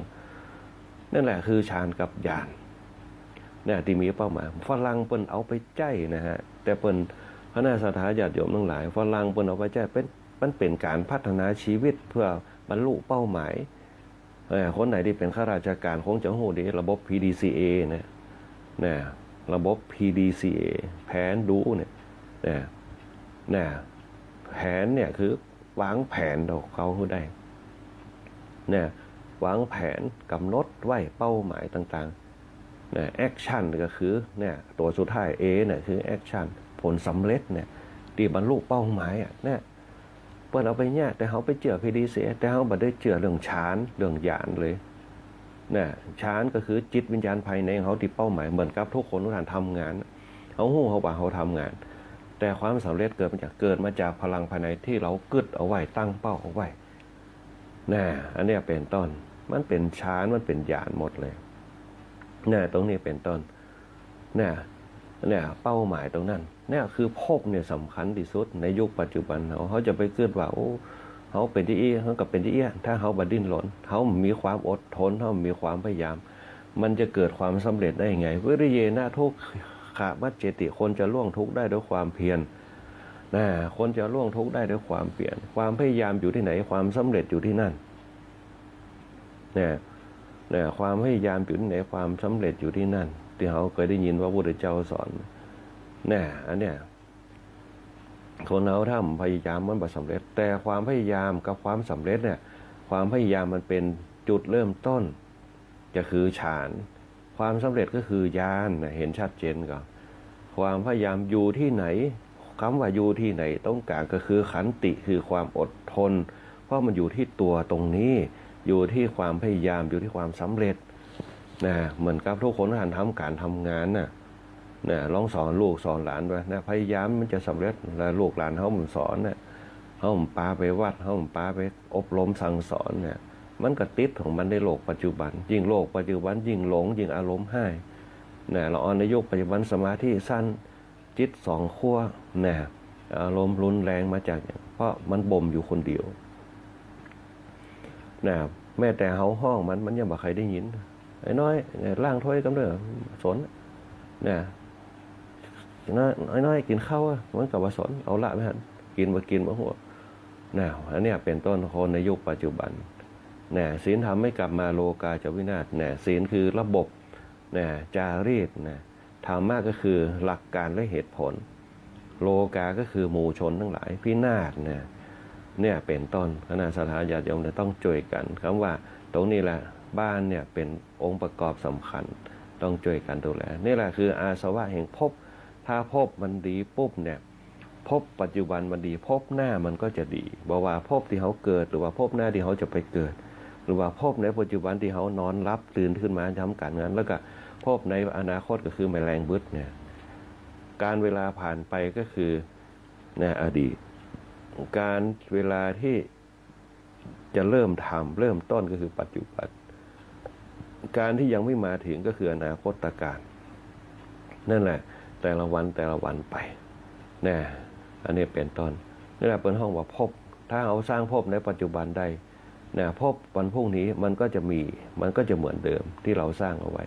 นั่นแหละคือฌานกับญาณ เนี่ย ตี้มีเป้าหมาย ฝรั่งเปิ้นเอาไปใจ๊นะฮะ แต่เปิ้น คณะศรัทธาญาติโยมตังหลาย ฝรั่งเปิ้นเอาไปใจ๊ เป๋น มันเป๋นก๋านพัฒนาชีวิตเพื่อบรรลุเป้าหมาย เอ่อ คนไหนตี้เป๋นข้าราชก๋านคงจะฮู้ดี ระบบ พีดีซีเอ เนี่ย นะ ระบบ พีดีซีเอ แผนดูเนี่ย นะ นะ แผนเนี่ยคือวางแผน เฮาฮู้ได้ นะ วางแผน กำหนดไว้เป้าหมายต่างๆ นะ แอคชั่นก็คือ เนี่ย ตั๋วสุดท้าย เอ เนี่ยคือแอคชั่น ผลสำเร็จเนี่ย ตี้บรรลุเป้าหมายอะ เนี่ย เปิ้นเอาไปเนี่ย แต่เฮาไปเจื้อ พีดีซีเอ แต่เฮาบ่ได้เจื้อเรื่องฌาน เรื่องญาณเลย นะ ฌานก็คือจิตวิญญาณภายในของเฮาตี้เป้าหมาย เหมือนกับทุกคนทุกท่านทำงาน เฮาฮู้ เฮาว่าเฮาทำงาน แต่ความสำเร็จเกิดมาจาก เกิดมาจากพลังภายในตี้เฮากึ๊ดเอาไว้ ตั้งเป้าเอาไว้ นะ อันเนี้ยเป๋นต้น มันเป๋นฌาน มันเป๋นญาณหมดเลย นะ ตรงนี้เป๋นต้น เนี่ย เนี่ย เป้าหมายตรงนั้น เนี่ยคือภพเนี่ยสำคัญตี้สุดในยุคปัจจุบันเฮา เฮาจะไปกึ๊ดว่า โอ้ เฮาเป๋นตี้อี้ เฮาก็เป๋นตี้อี้ ถ้าเฮาบ่ดิ้นรน เฮามีความอดทน เฮามีความพยายาม มันจะเกิดความสำเร็จได้ไง วิริเยนะทุกขมัจเจติ คนจะล่วงทุกข์ได้ด้วยความเพียร นะ คนจะล่วงทุกข์ได้ด้วยความเพียร ความพยายามอยู่ตี้ไหน ความสำเร็จอยู่ตี้นั่น เนี่ย เนี่ย ความพยายามอยู่ตี้ไหน ความสำเร็จอยู่ตี้นั่น ตี้เฮาเกยได้ยินพระพุทธเจ้าสอน เนี่ย อันเนี้ย คนเฮาถ้าบ่พยายามมันบ่สำเร็จ แต่ความพยายามกับความสำเร็จเนี่ย ความพยายามมันเป๋นจุดเริ่มต้น ก็คือฌาน ความสำเร็จก็คือญาณนะ หันชัดเจนก่อ ความพยายามอยู่ตี้ไหน กำว่าอยู่ตี้ไหน ตรงก๋างก็คือขันติ คือความอดทน เพราะมันอยู่ตี้ตั๋วตรงนี้ อยู่ตี้ความพยายาม อยู่ตี้ความสำเร็จ นะ เหมือนกับทุกคนท่านทำก๋านทำงานน่ะ นะ ลองสอนลูกสอนหลานดูนะ พยายามมันจะสำเร็จ แล้วลูกหลานเฮาบ่สอนน่ะ เฮาบ่ปาไปวัด เฮาบ่ปาไปอบรมสั่งสอนเนี่ย มันก็ติดของมันในโลกปัจจุบัน ยิ่งโลกปัจจุบันยิ่งหลง ยิ่งอารมณ์ห้าย นะ ละอ่อนในยุคปัจจุบัน สมาธิสั้น จิตสองขั้ว นะ อารมณ์รุนแรงมาจากหยัง เพราะมันบ่มอยู่คนเดียว นะ แม้แต่เฮาฮ้องมัน มันยังบ่ใค่ได้ยิน ไอ้น้อย ล้างถ้วยกำเด้อ สน นะ ไอ้น้อย กิ๋นข้าวอะ มันก็บ่สน เอาละไปหั้น กิ๋นบ่กิ๋นบ่ฮู้ นะ อันเนี้ยเป๋นต้น คนในยุคปัจจุบัน นะ ศีลธรรมไม่กลับมา โลกาจะวินาศ นะ ศีลคือระบบ นะ จารีต นะ ธรรมะก็คือหลักการและเหตุผล โลกาก็คือหมู่ชนตังหลาย พินาศ นะ เนี่ยเป๋นต้น คณะศรัทธาญาติโยมเนี่ยต้องจ้วยกั๋น กำว่าตรงนี้แหละ บ้านเนี่ยเป๋นองค์ประกอบสำคัญ ต้องจ้วยกั๋นดูแล นี่แหละคืออาสวะแห่งภพ ถ้าภพมันดีปุ๊บเนี่ย ภพปัจจุบันมันดี ภพหน้ามันก็จะดี บ่ว่าภพตี้เฮาเกิด หรือว่าภพหน้าตี้เฮาจะไปเกิด หรือว่าภพในปัจจุบันตี้เฮานอนหลับตื่นขึ้นมาทำก๋านงาน แล้วก็ภพในอนาคตก็คือแมลงบึดเนี่ย กาลเวลาผ่านไปก็คือ นะ อดีต กาลเวลาตี้จะเริ่มทำ เริ่มต้นก็คือปัจจุบัน กาลตี้ยังไม่มาถึงก็คืออนาคตกาล นั่นแหละ แต่ละวันแต่ละวันไป นะ อันนี้เป๋นต้น นี่แหละเปิ้นฮ้องว่าภพ ถ้าเฮาสร้างภพในปัจจุบันได้ นะ ภพวันพรุ่งนี้มันก็จะมี มันก็จะเหมือนเดิมตี้เฮาสร้างเอาไว้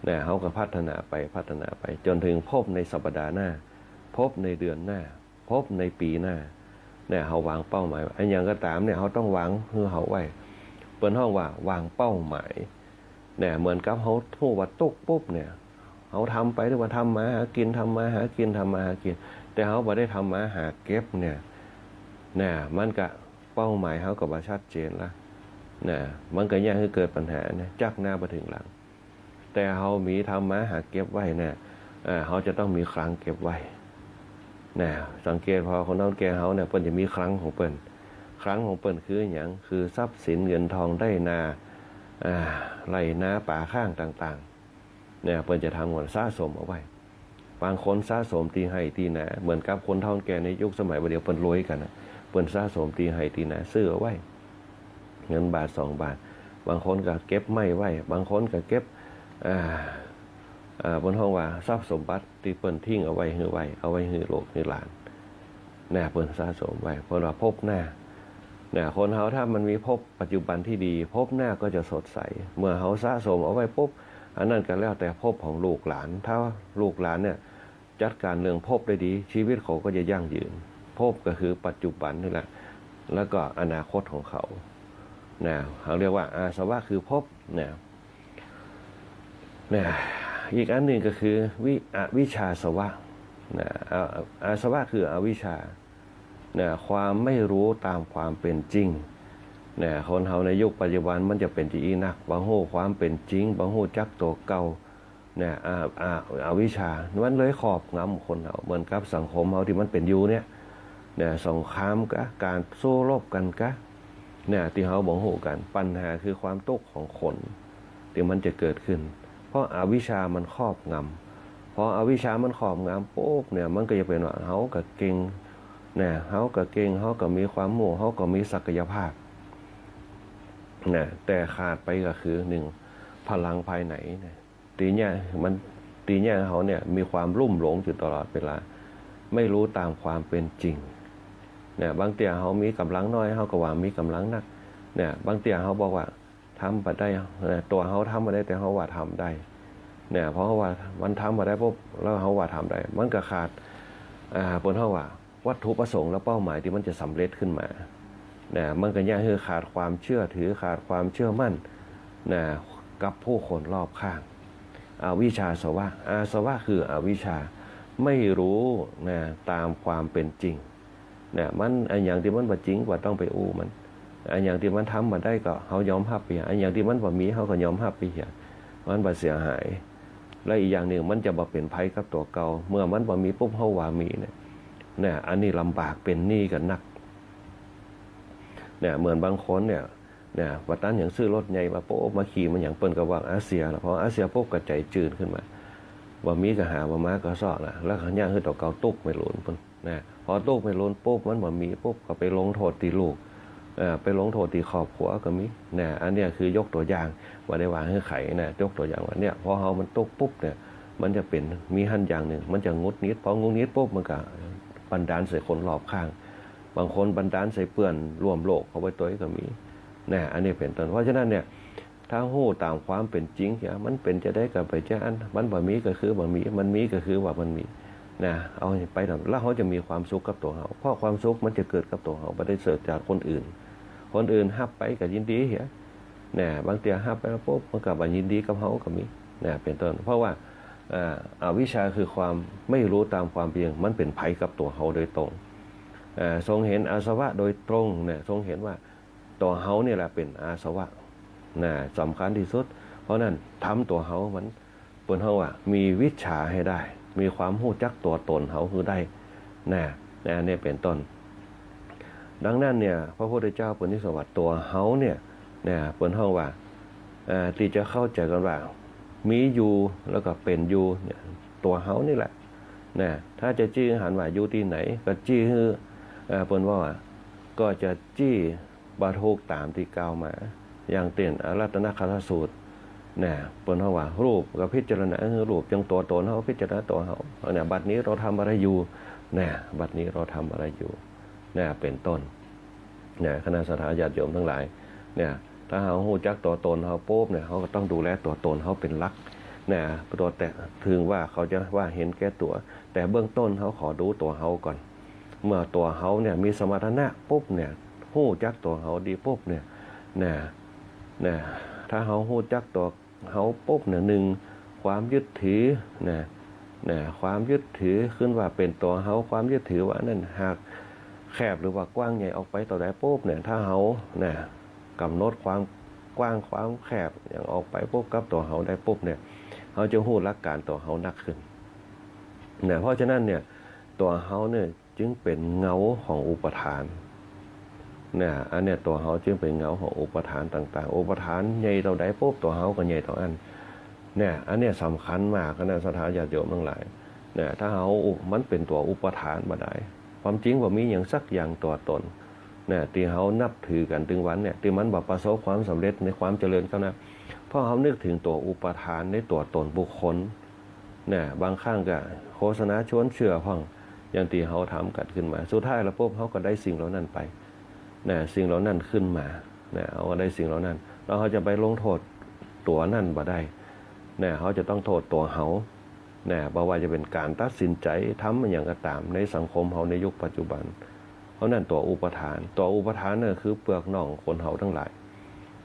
นะ เฮาก็พัฒนาไป พัฒนาไป จ๋นถึงภพในสัปดาห์หน้า ภพในเดือนหน้า ภพในปี๋หน้า เนี่ย เฮาวางเป้าหมาย อะหยังก็ต๋ามเนี่ย เฮาต้องวางหื้อเฮาไว้ เปิ้นฮ้องว่าวางเป้าหมาย เนี่ย เหมือนกับเฮาฮู้ว่าตุ๊กปุ๊บเนี่ย เฮาทำไปเรียกว่าทำมาหากิ๋น ทำมาหากิ๋น ทำมาหากิ๋น แต่เฮาบ่ได้ทำมาหาเก็บเนี่ย นะ มันก็เป้าหมายเฮาก็บ่ชัดเจนละ นะ มันก็เยียะหื้อเกิดปัญหาเนี่ย จากหน้าไปเถิงหลัง แต่เฮามีทำมาหาเก็บไว้เนี่ย อ่า เฮาจะต้องมีคลังเก็บไว้ นะ สังเกตผ่อคนเฒ่าแก่เฮาเนี่ย เปิ้นจะมีคลังของเปิ้น คลังของเปิ้นคือหยัง คือทรัพย์สินเงินทองไฮ่นา อ่า ไฮ่นาป๋าข้างต่างๆ เนี่ย เปิ้นจะทำก่อนสะสมเอาไว้ บางคนสะสมตี้ไฮ่ตี้นา เหมือนกับคนเฒ่าแก่ในยุคสมัยบ่าเดี่ยวเปิ้นรวยกั๋นน่ะ เปิ้นสะสมตี้ไฮ่ตี้นาซื้อเอาไว้ เงินบาทสองบาท บางคนก็เก็บไม้ไว้ บางคนก็เก็บ อ่า อ่า เปิ้นฮ้องว่าทรัพย์สมบัติตี้เปิ้นทิ้งเอาไว้หื้อไว้ เอาไว้หื้อลูกหื้อหลาน นะ เปิ้นสะสมไว้ เปิ้นว่าภพหน้า นะ คนเฮาถ้ามันมีภพปัจจุบันตี้ดี ภพหน้าก็จะสดใส เมื่อเฮาสะสมเอาไว้ปุ๊บ อันนั้นก็แล้วแต่ภพของลูกหลาน ถ้าลูกหลานเนี่ยจัดก๋านเรื่องภพได้ดี ชีวิตเขาก็จะยั่งยืน ภพก็คือปัจจุบันนี่แหละ แล้วก็อนาคตของเขา นะ เขาเรียกว่าอาสวะคือภพ นะ นะ อีกอันหนึ่งก็คือวิ อวิชชาสวะ นะ อา อาสวะคืออวิชชา นะ ความไม่รู้ตามความเป็นจริง นะ คนเฮาในยุคปัจจุบันมันจะเป๋นจะอี้นัก บ่ฮู้ความเป๋นจริง บ่ฮู้จักตั๋วเก่า นะ อา อา อวิชชา มันเลยครอบงำคนเฮา เหมือนกับสังคมเฮาตี้มันเป๋นอยู่เนี่ย นะ สงครามกา ก๋านสู้รบกั๋นกา นะ ตี้เฮาบ่ฮู้กั๋น ปัญหาคือความตุ๊กข์ของคนตี้มันจะเกิดขึ้น เพราะอวิชชามันครอบงำ พออวิชชามันครอบงำปุ๊บเนี่ย มันก็จะเป๋นว่าเฮาก็เก่ง นะ เฮาก็เก่ง เฮาก็มีความฮู้ เฮาก็มีศักยภาพ นะ แต่ขาดไปก็คือหนึ่ง พลังภายในเนี่ย ตี้เยียะมัน ตี้เยียะเฮาเนี่ยมีความลุ่มหลงอยู่ตลอดเวลา ไม่รู้ตามความเป็นจริง เนี่ย บางเตื้อเฮามีก๋ำลังน้อย เฮาก็ว่ามีก๋ำลังนัก เนี่ย บางเตื้อเฮาบอกว่าทำบ่ได้ เนี่ย ตั๋วเฮาทำบ่ได้ แต่เฮาว่าทำได้ เนี่ย เพราะเฮาว่ามันทำบ่ได้ปุ๊บ แล้วเฮาว่าทำได้ มันก็ขาด อ่า เปิ้นฮ้องว่า วัตถุประสงค์และเป้าหมายตี้มันจะสำเร็จขึ้นมา นะ มันก็เยียะหื้อขาดความเชื่อถือ ขาดความเชื่อมั่น นะ กับผู้คนรอบข้าง อวิชชาสวะ อาสวะคืออวิชชา ไม่รู้ นะ ตามความเป็นจริง นะ มัน อันหยังตี้มันบ่จริงบ่ต้องไปอู้มัน อันหยังตี้มันทำบ่ได้ก็เฮายอมฮับไป อันหยังตี้มันบ่มีเฮาก็ยอมฮับไปเหีย มันบ่เสียหาย และอีกอย่างหนึ่งมันจะบ่เป๋นภัยกับตั๋วเก่า เมื่อมันบ่มีปุ๊บเฮาว่ามีเนี่ย เนี่ย อันนี้ลำบากเป๋นหนี้กั๋นนัก เนี่ย เหมือนบางคนเนี่ย เนี่ย บ่ตันหยังซื้อรถใหญ่มาปุ๊บ มาขี่มาหยังเปิ้นก็ว่าอาเสียละ พออาเสียปุ๊บก็ใจ๋จืดขึ้นมา บ่มีก็หา บ่มาก็เซาะละ แล้วก็เยียะหื้อตั๋วเก่าตุ๊กข์ไม่หลุนปุ้น นะ พอตุ๊กข์ไม่หลุนปุ๊บ มันบ่มีปุ๊บ ก็ไปลงโทษตี้ลูก เอ่อ ไปลงโทษตี้ครอบครัวก็มี นะ อันเนี้ยคือยกตั๋วอย่าง บ่ได้ว่าหื้อใผนะ ยกตั๋วอย่างว่าเนี่ย พอเฮามันตุ๊กข์ปุ๊บเนี่ย มันจะเป๋น มีหั้นอย่างหนึ่ง มันจะหงุดหงิด พอหงุดหงิดปุ๊บ มันก็บันดาลใส่คนรอบข้าง บางคนบันดาลใส่เปื้อนร่วมโลกเขาไปตวยก็มี นะ อันนี้เป๋นต้น เพราะฉะนั้นเนี่ย ถ้าฮู้ตามความเป๋นจริงเหีย มันเป๋นจาใดก็ไปจาอั้น มันบ่มีก็คือบ่มี มันมีก็คือว่ามันมี นะ เอาไปทำ แล้วเฮาจะมีความสุขกับตั๋วเฮา เพราะความสุขมันจะเกิดกับตั๋วเฮา บ่ได้เสิร์ชจากคนอื่น คนอื่นฮับไปก็ยินดีเหีย นะ บางเตื้อฮับไปแล้วปุ๊บ มันก็บ่ยินดีกับเฮาก็มี นะ เป๋นต้น เพราะว่า เอ่อ อวิชชาคือความไม่รู้ตามความเป็นจริง มันเป๋นภัยกับตั๋วเฮาโดยตรง เอ่อ ทรงเห็นอาสวะโดยตรงเนี่ย ทรงเห็นว่าตั๋วเฮานี่แหละเป๋นอาสวะ นะ สำคัญตี้สุด เพราะนั้นทำตั๋วเฮามัน เปิ้นฮ้องว่ามีวิชชาหื้อได้ มีความฮู้จักตั๋วตนเฮาหื้อได้ นะ นะ เนี่ยเป๋นต้น ดังนั้นเนี่ย พระพุทธเจ้าเปิ้นนิสวัตตั๋วเฮาเนี่ย นะ เปิ้นฮ้องว่า เอ่อ ตี้จะเข้าใจ๋กั๋นว่า มีอยู่แล้วก็เป๋นอยู่เนี่ย ตั๋วเฮานี่แหละ นะ ถ้าจะจี้หันว่าอยู่ตี้ไหน ก็จี้หื้อ เอ่อ เปิ้นว่า ก็จะจี้ บ่ถูกต๋ามตี้กล่าวมา อย่างเจ้นอรัตตนคตสูตร นะ เปิ้นฮ้องว่ารูปก็พิจารณาหื้อรูป อย่างตั๋วตนเฮาพิจารณาตั๋วเฮา เนี่ย บัดนี้เราทำอะไรอยู่ นะ บัดนี้เราทำอะไรอยู่ นะ เป๋นต้น นะ คณะศรัทธาญาติโยมตังหลาย เนี่ย ถ้าเฮาฮู้จักตั๋วตนเฮาปุ๊บเนี่ย เฮาก็ต้องดูแลตั๋วตนเฮาเป๋นหลัก นะ ตั๋ว แต่ เถิงว่าเขาจะว่าเห็นแก่ตั๋ว แต่เบื้องต้นเฮาขอดูตั๋วเฮาก่อน เมื่อตั๋วเฮาเนี่ยมีสมรรถนะปุ๊บเนี่ย ฮู้จักตั๋วเฮาดีปุ๊บเนี่ย นะ นะ ถ้าเฮาฮู้จักตั๋วเฮาปุ๊บเนี่ย หนึ่ง ความยึดถือนะ นะ ความยึดถือขึ้นว่าเป๋นตั๋วเฮา ความยึดถือว่าอันนั้นหากแคบหรือว่ากว้างใหญ่ออกไปเต้าใดปุ๊บเนี่ย ถ้าเฮานะกำหนดความกว้างความแคบอย่างออกไปปุ๊บกับตั๋วเฮาได้ปุ๊บเนี่ย เฮาจะฮู้หลักก๋านตั๋วเฮานักขึ้นนะ เพราะฉะนั้นเนี่ย ตั๋วเฮาเนี่ยจึงเป๋นเงาของอุปาทานนะ อันเนี้ยตั๋วเฮาจึงเป๋นเงาของอุปาทานต่างๆ อุปาทานใหญ่เต้าใดปุ๊บตั๋วเฮาก็ใหญ่เต้าอั้นนะ อันเนี้ยสำคัญมากนะศรัทธาญาติโยมตังหลายนะ ถ้าเฮาอุ- มันเป๋นตั๋วอุปาทานบ่ได้ ความจริงบ่มีหยังสักอย่างตั๋วตนนะ ตี้เฮานับถือกั๋นตึงวันเนี่ย ตี้มันบ่ประสบความสำเร็จในความเจริญก้าวหน้า เพราะเฮานึกเถิงตั๋วอุปาทานในตั๋วตนบุคคล นะ บางครั้งก็โฆษณาชวนเชื่อพ่อง อย่างตี้เฮาทำกั๋นขึ้นมา สุดท้ายแล้วปุ๊บเฮาก็ได้สิ่งเหล่านั้นไป นะ สิ่งเหล่านั้นขึ้นมา นะ เฮาก็ได้สิ่งเหล่านั้น แล้วเฮาจะไปลงโต้ษตั๋วนั้นบ่ได้ นะ เฮาจะต้องโต้ษตั๋วเฮา นะ บ่ว่าจะเป๋นก๋านตัดสินใจ๋ทำอะหยังก็ต๋ามในสังคมเฮาในยุคปัจจุบัน เพราะนั้นตั๋วอุปาทาน ตั๋วอุปาทานนั่นคือเปลือกหนองคนเฮาตังหลาย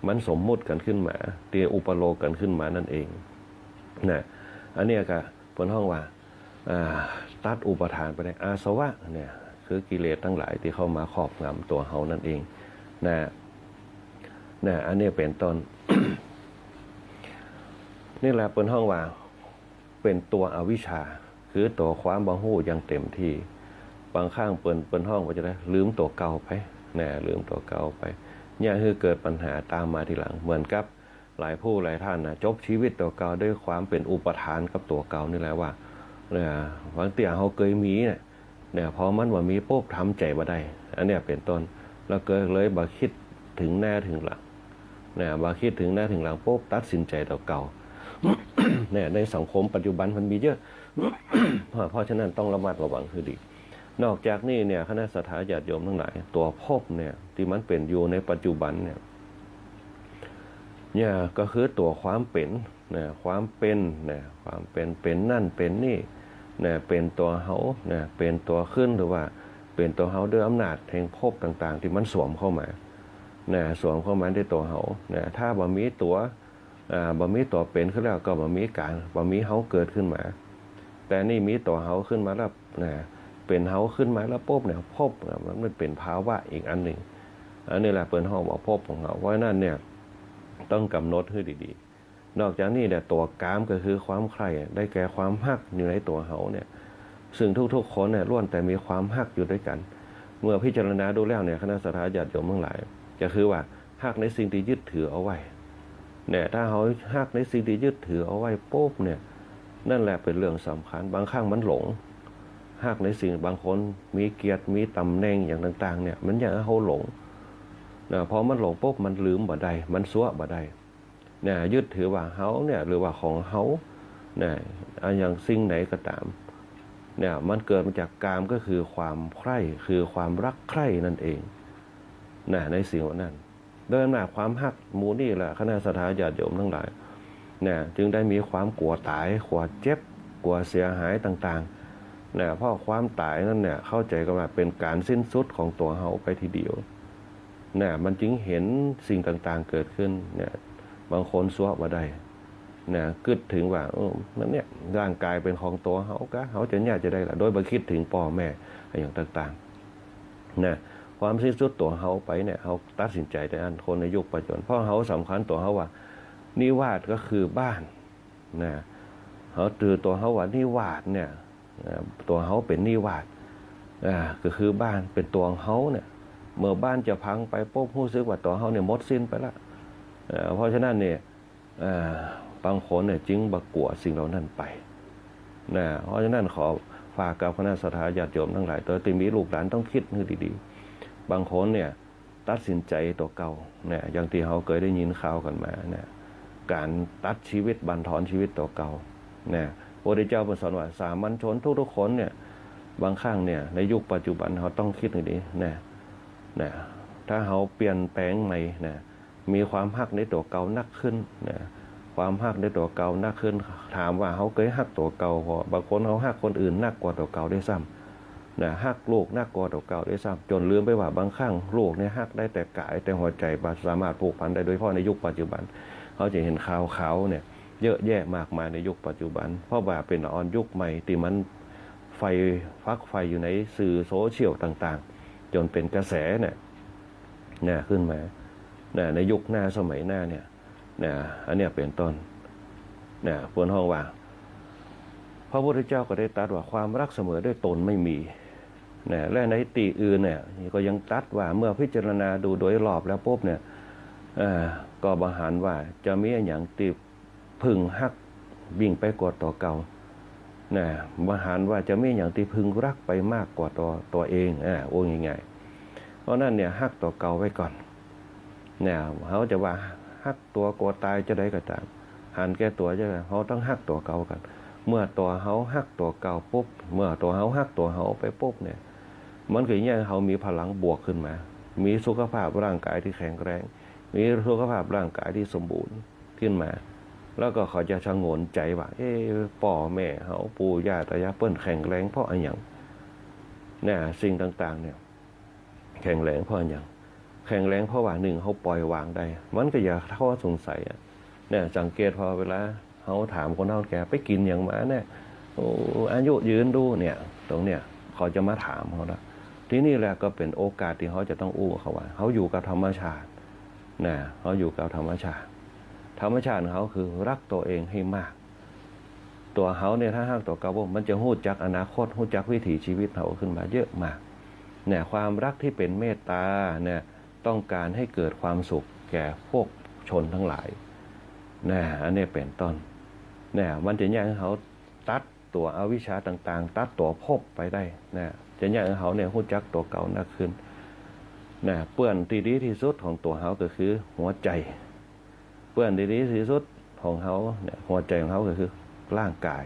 มันสมมุติกั๋นขึ้นมา ตี้อุปโลกกั๋นขึ้นมานั่นเอง นะ อันเนี้ยก็เปิ้นฮ้องว่า อ่า ตัดอุปาทานไปได้ อาสวะเนี่ย คือกิเลสตังหลายตี้เข้ามาครอบงำตั๋วเฮานั่นเอง นะ นะ อันนี้เป๋นต้น นี่แหละเปิ้นฮ้องว่า เป๋นตั๋วอวิชชา คือตั๋วความบ่ฮู้อย่างเต็มตี้ บางครั้งเปิ้น เปิ้นฮ้องว่าจะได๋ ลืมตั๋วเก่าไป นะ ลืมตั๋วเก่าไป เนี่ยคือเกิดปัญหาต๋ามมาทีหลัง เหมือนกับ หลายผู้หลายต้านนะ จบชีวิตตั๋วเก่าด้วยความเป๋นอุปาทานกับตั๋วเก่านี่แหละว่า เนี่ย บางเตื้อเฮาเกยมีเนี่ย เนี่ย พอมันบ่มีปุ๊บทำใจ๋บ่ได้ อันเนี้ยเป๋นต้น แล้วก็เลยบ่กึ๊ดเถิงหน้าเถิงหลัง เนี่ย บ่กึ๊ดเถิงหน้าเถิงหลังปุ๊บตัดสินใจ๋ตั๋วเก่า เนี่ย ในสังคมปัจจุบันมันมีเยอะ เพราะ เพราะฉะนั้นต้องระมัดระวังหื้อดี นอกจากนี้เนี่ย คณะศรัทธาญาติโยมตังหลาย ตั๋วภพเนี่ย ตี้มันเป๋นอยู่ในปัจจุบันเนี่ย เนี่ยก็คือตั๋วความเป๋นนะ ความเป๋นนะ ความเป๋น เป๋นนั่นเป๋นนี่นะ เป๋นตั๋วเฮานะ เป๋นตั๋วขึ้น หรือว่าเป๋นตั๋วเฮาด้วยอำนาจแห่งภพต่างๆ ตี้มันสวมเข้ามานะ สวมเข้ามาในตั๋วเฮานะ ถ้าบ่มีตั๋ว อ่า บ่มีตั๋วเป๋นขึ้นแล้วก็บ่มีก๋าน บ่มีเฮาเกิดขึ้นมา แต่นี่มีตั๋วเฮาขึ้นมาแล้วนะ เป๋นเฮาขึ้นมาแล้วปุ๊บเนี่ย ภพเนี่ยมัน มันเป๋นภาวะอีกอันนึ่ง อันนี้แหละเปิ้นฮ้องว่าภพของเฮา เพราะฉะนั้นเนี่ย ต้องกำหนดหื้อดีๆ นอกจากนี้เนี่ย ตั๋วกามก็คือความใคร่ ได้แก่ความฮักอยู่ในตั๋วเฮาเนี่ย ซึ่งทุกๆ คนเนี่ยล้วนแต่มีความฮักอยู่ด้วยกั๋น เมื่อพิจารณาดูแล้วเนี่ย คณะศรัทธาญาติโยมตังหลาย ก็คือว่าฮักในสิ่งตี้ยึดถือเอาไว้ เนี่ย ถ้าเฮาฮักในสิ่งตี้ยึดถือเอาไว้ปุ๊บเนี่ย นั่นแหละเป๋นเรื่องสำคัญ บางครั้งมันหลง ฮักในสิ่ง บางคนมีเกียรติ มีต๋ำแหน่งอย่างต่างๆ เนี่ย มันเยียะหื้อเฮาหลง นะ พอมันหลงปุ๊บ มันลืมบ่ได้ มันซัวะบ่ได้ เนี่ย ยึดถือว่าเฮาเนี่ย หรือว่าของเฮา เนี่ย อะหยังสิ่งไหนก็ต๋าม เนี่ย มันเกิดมาจากกาม ก็คือความใคร่ คือความรักใคร่นั่นเอง นะ ในสิ่งเหล่านั้น ด้วยอำนาจความฮักหมู่นี้แหละ คณะศรัทธาญาติโยมตังหลาย เนี่ย จึงได้มีความกั๋วต๋าย กั๋วเจ็บ กั๋วเสียหายต่างๆ เนี่ย เพราะความต๋ายนั้นเนี่ย เข้าใจ๋กั๋นว่าเป๋นก๋านสิ้นสุดของตั๋วเฮาไปทีเดียว เนี่ย มันจึงหันสิ่งต่างๆ เกิดขึ้น เนี่ย บางคนซัวะบ่ได้ เนี่ย กึ๊ดเถิงว่า เออ มันเนี่ย ร่างก๋ายเป๋นของตั๋วเฮากา เฮาจะเยียะจะใดล่ะ โดยบ่กึ๊ดเถิงป้อแม่ อะหยังต่างๆ นะ ความสิ้นสุดตั๋วเฮาไปเนี่ย เฮาตัดสินใจ๋ได้อั้น คนในยุคปัจจุบัน เพราะเฮาสำคัญตั๋วเฮาว่า นิวาสก็คือบ้าน นะ เฮาถือตั๋วเฮาว่านิวาสเนี่ย นะ ตั๋วเฮาเป๋นนิวาส อ่า ก็คือบ้านเป๋นตั๋วเฮาเนี่ย เมื่อบ้านจะพังไปปุ๊บ ฮู้สึกว่าตั๋วเฮาเนี่ยหมดสิ้นไปละ อ่า เพราะฉะนั้นเนี่ย อ่า บางคนเนี่ยจึงบ่กั๋วสิ่งเหล่านั้นไป นะ เพราะฉะนั้นขอฝากกับคณะศรัทธาญาติโยมตังหลาย โตตี้มีลูกหลานต้องกึ๊ดหื้อดีๆ บางคนเนี่ยตัดสินใจ๋ตั๋วเก่า เนี่ย อย่างตี้เฮาเกยได้ยินข่าวกั๋นมา เนี่ย ก๋านตัดชีวิตบั่นทอนชีวิตตั๋วเก่า เนี่ย พระพุทธเจ้าเปิ้นสอนว่าสามัญชนทุกๆ คนเนี่ย บางครั้งเนี่ย ในยุคปัจจุบันเฮาต้องกึ๊ดหื้อดี เนี่ย เนี่ย ถ้าเฮาเปลี่ยนแปลงใหม่ เนี่ย มีความฮักในตั๋วเก่านักขึ้น นะ ความฮักในตั๋วเก่านักขึ้น ถามว่าเฮาเกยฮักตั๋วเก่าบ่ บางคนเฮาฮักคนอื่นนักกว่าตั๋วเก่าด้วยซ้ำ นะ ฮักลูกนักกว่าตั๋วเก่าด้วยซ้ำ จ๋นลืมไปว่าบางครั้งลูกเนี่ยฮักได้แต่ก๋าย แต่หัวใจ๋บ่สามารถผูกพันได้ โดยเฉพาะในยุคปัจจุบัน เฮาจะหันข่าวๆ เนี่ย เยอะแยะมากมายในยุคปัจจุบัน เพราะว่าเป๋นละอ่อนยุคใหม่ตี้มันใฝ่ ฝักใฝ่อยู่ในสื่อโซเชียลต่างๆ จ๋นเป๋นกระแสเนี่ย เนี่ย ขึ้นมา เนี่ย ในยุคหน้าสมัยหน้าเนี่ย เนี่ย อันเนี้ยเป๋นต้น เนี่ย เปิ้นฮ้องว่า พระพุทธเจ้าก็ได้ตรัสว่า ความรักเสมอด้วยตนไม่มี เนี่ย และในตี้อื่นเนี่ย ก็ยังตรัสว่า เมื่อพิจารณาดูโดยรอบแล้วปุ๊บเนี่ย เอ่อ ก็บ่หันว่าจะมีอะหยังตี้พึงฮักยิ่งไปกว่าตั๋วเก่า นะ บ่หันว่าจะมีอะหยังตี้พึงฮักไปมากกว่าตั๋ว ตั๋วเอง อ่า โอ้ ง่ายๆ เพราะฉะนั้นเนี่ย ฮักตั๋วเก่าไว้ก่อน เนี่ย เฮาจะว่าฮักตั๋วกั๋วต๋ายจาใดก็ต๋าม หันแก่ตั๋วจาใด เฮาต้องฮักตั๋วเก่าก่อน เมื่อตั๋วเฮาฮักตั๋วเก่าปุ๊บ เมื่อตั๋วเฮาฮักตั๋วเฮาไปปุ๊บเนี่ย มันก็เยียะหื้อเฮามีพลังบวกขึ้นมา มีสุขภาพร่างกายตี้แข็งแรง มีสุขภาพร่างกายตี้สมบูรณ์ขึ้นมา แล้วก็เขาจะสงวนใจ๋ว่า เอ๊ะ ป้อแม่เฮา ปู่ย่าต๋ายายเปิ้นแข็งแรงเพราะอะหยัง เนี่ย สิ่งต่างๆ เนี่ย แข็งแรงเพราะอะหยัง แข็งแรงเพราะว่า นึ่ง เฮาปล่อยวางได้ มันก็อย่าท้อสงสัยอะ เนี่ย สังเกตผ่อเวลาเฮาถามคนเฒ่าแก่ ไปกิ๋นหยังมาเนี่ย โอ้ อายุยืนดูเนี่ย ตรงเนี่ย เขาจะมาถามเฮาละ ทีนี้แหละก็เป๋นโอกาสตี้เฮาจะต้องอู้เขาว่า เฮาอยู่กับธรรมชาติ นะ เฮาอยู่กับธรรมชาติ ธรรมชาติของเฮาคือฮักตั๋วเองหื้อมาก ตั๋วเฮาเนี่ย ถ้าฮักตั๋วเก่าปุ๊บ มันจะฮู้จักอนาคต ฮู้จักวิถีชีวิตเฮาขึ้นมาเยอะมาก เนี่ย ความฮักตี้เป๋นเมตต๋าเนี่ย ต้องก๋านหื้อเกิดความสุขแก่พวกชนตังหลาย นะ อันนี้เป๋นต้น เนี่ย มันจะเยียะหื้อเฮาตัดตั๋วอวิชชาต่างๆ ตัดตั๋วภพไปได้ นะ จะเยียะหื้อเฮาเนี่ยฮู้จักตั๋วเก่านักขึ้น นะ เปื้อนตี้ดีตี้สุดของตั๋วเฮาก็คือหัวใจ๋ เปื้อนตี้ดีตี้สุดของเฮาเนี่ย หัวใจ๋ของเฮาก็คือร่างกาย